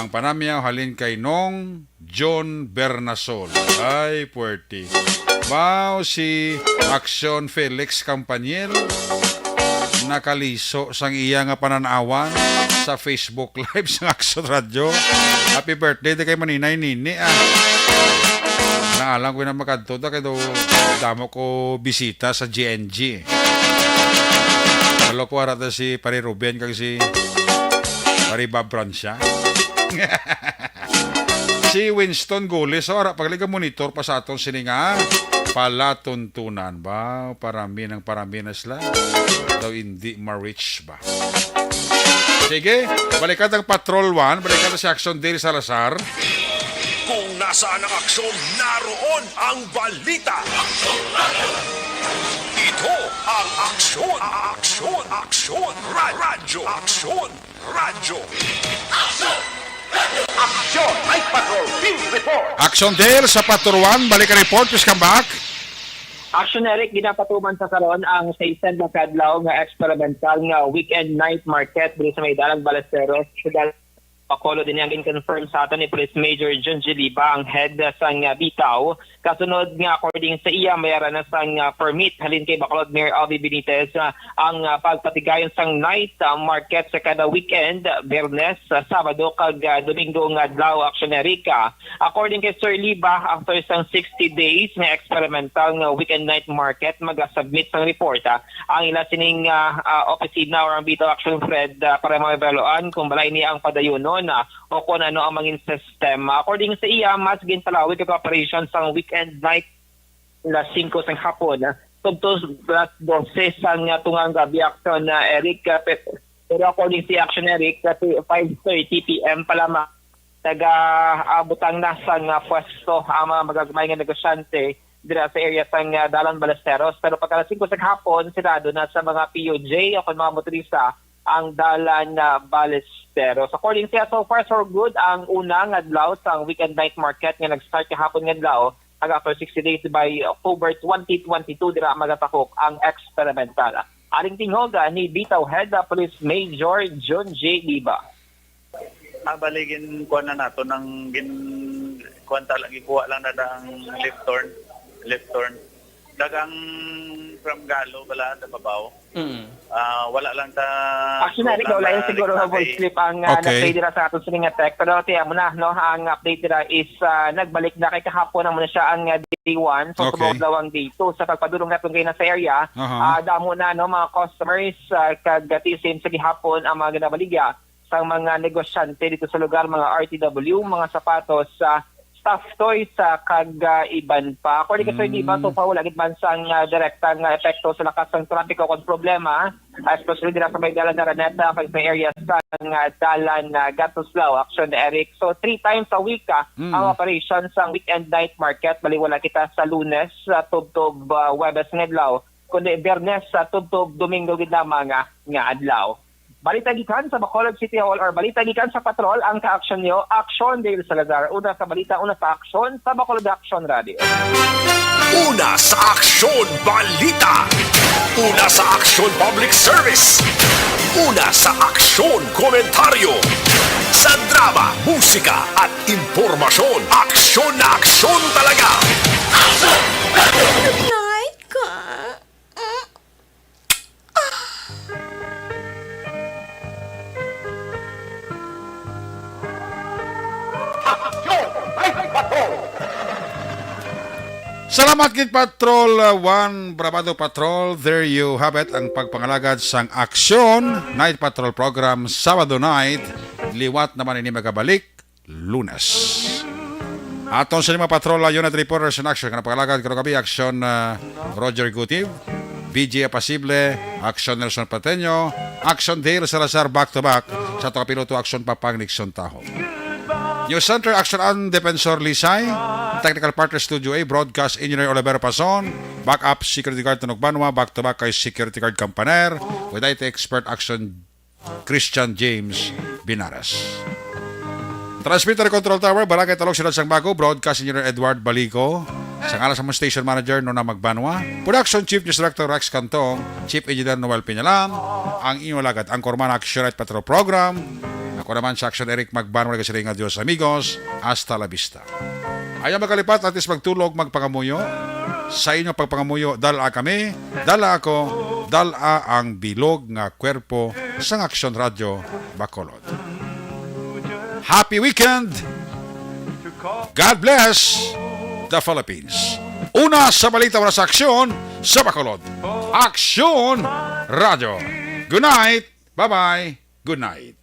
Ang panamyaw halin kay Nong John Bernasol. Ay, puwerte. Wow, si Aksyon Felix Campaniel nakaliso sang iya nga panan-awan sa Facebook Live sang Aksyon Radyo. Happy birthday di kay Maninay Nini, ah. Naalang ko na makadto ta kay daw damo ko bisita sa G N G. Alo ko ara ta si Pare Ruben kag si Pare Bob Francia. Si Winston Gules, so, ara pagaliga monitor pa sa aton sini nga palatuntunan ba? Parami ng parami na sila. Daw hindi ma-reach ba? Sige, balikan ang Patrol One, balikan si Action Dale Salazar. Kung nasaan ang aksyon, naroon ang balita. Ito ang Aksyon, Aksyon, Aksyon, Ra-, Radyo, Aksyon, Radyo. Aksyon! Night Patrol Field Report! Action Dale sa Patrol One, balik ang report, please come back. Action, Eric, ginapatuman sa karon ang sa isang makadlaw nga experimental nga weekend night market diri sa may Dalan Ballesteros, sa Bacolod. Ini ang gin-confirm sa aton ni Police Major John G. Liba, ang head sang, ah, bitaw. Kasunod nga, according sa iya, may ara na sang, ah, permit halin kay Bacolod Mayor Alvin Benitez, ah, ang, ah, pagpatigayon sang night, ah, market sa kada weekend, Biyernes, ah, Sabado, kag, ah, Domingo nga adlaw, Action Eric. According kay Sir Liba, after sang sixty days nga experimental nga weekend night market, magasubmit sang report, ah, ang ila sining, ah, ah, opisina or ang Bitaw Action Fred, ah, para mabaluan kung bala ini ang padayunon, ah, o kung ano ang mangin sistema. According sa iya, mas ginpalawig ang operation sang weekend night las singko sang hapon, ah, tubtob las dose sang, ah, tungang gabi, Action, ah, Eric, ah, pe-, pero according si Action Eric, kasi five thirty P M pa lamang, nagaabutang na sang, ah, pwesto ang mga magagmay nga negosyante dira sa area sang, ah, Dalan Ballesteros. Pero pagka alas singko sa kahapon, sirado na sa mga P U J o kon mga motorista ang Dalan, ah, Ballesteros. According siya, so far so good ang unang adlaw sang weekend night market nga nag-start kahapon nga adlaw, hanggang after sixty days by October twenty twenty-two, dira magatakok ang Experimental. Aring tingog, ah, ni Bitaw Head, ah, Police Major John J Liba. Ah, bali, gin-, kuha na nato ng gin-, kuha ta lang, gikuha lang na ang left turn. Left turn. Dagang from Galo, bala, sa babaw. Mm. Ah, wala lang sa Actually, na, ikaw lang yung sa siguro Legazpi. Voice clip ang, ah, Okay. na-play dira sa aton sining nga tech. Pero tiyan mo na, no, ang update dira is, ah, nagbalik na kay kahapon naman na siya ang, ah, day one. So, Okay. subong adlaw ang day two. Sa pagpadulong natin kayo na sa area, Aha. ah, damo na, no, mga customers, ah, kag, ah, tisim sa gihapon ang mga ginabaligya sa mga negosyante dito sa lugar, mga R T W, mga sapatos, ah, stuffed toys, ah, kag, ah, iban pa. According kay Sir Diva, Mm. so far, wala gid man sang, ah, direkta nga epekto sa lakas sang trapiko kon problema, ah, especially dira sa may dalan Araneta, kag sa area sa, ah, dalan, ah, Gatuslao. Action, Eric. So, three times a week, ah, Mm. ang operation sang weekend night market. Bali, wala kita sa Lunes, ah, tubtob, ah, Huwebes nga adlaw, kundi Biyernes, ah, tubtob Domingo gid lamang, ah, nga adlaw. Balita gikan sa Bacolod City Hall or balita gikan sa patrol, ang kaaksyon niyo, Aksyon Dale Salazar. Una sa balita, una sa aksyon, sa Bacolod Aksyon Radio. Una sa aksyon, balita. Una sa aksyon, public service. Una sa aksyon, komentaryo. Sa drama, musika, at impormasyon, aksyon na aksyon talaga. Night ka. Salamat gid, Patrol, uh, One Brabado Patrol. There you have it, ang pagpangalagad sang Aksyon Night Patrol Program, Sabado night. Liwat naman ini magabalik Lunes. Aton sa lima patrol, uh, unit reporters in action. Kanang pag-alagad karong gabi, action, uh, Roger Gutib, B J Apasible, action Nelson Pateño, action Dale Salazar, back to back. Sa aton kapiloto, action Papang Nixon Taho. News Center, action ang Defensor Lisay. Technical partner, Studio A, broadcast engineer Olivero Pason. Backup security guard Tunog Banwa, back to back kay security guard Campaner. With I T expert, action Christian James Binares. Transmitter Control Tower, Barangay Talog, Siyudad sang Bago, Broadcast Engineer Edward Balico. Sa ngalan sa mga station manager, Nona Magbanwa. Production Chief News Director Rex Cantong, Chief Engineer Noel Peñalam, ang inyo lagad, ang Korman Action Night Patrol Program. Ako naman sa Action Eric Magbanwa, nagasiring nga Dios amigos, hasta la vista. Ayaw magkalipat, atis magtulog, magpangamuyo. Sa inyong pagpangamuyo, dala kami, dala ako, dala ang bilog nga kwerpo sang Action Radio Bacolod. Happy weekend! God bless the Philippines! Una sa balita, una sa aksyon sa Bacolod. Aksyon Radio. Good night! Bye-bye! Good night!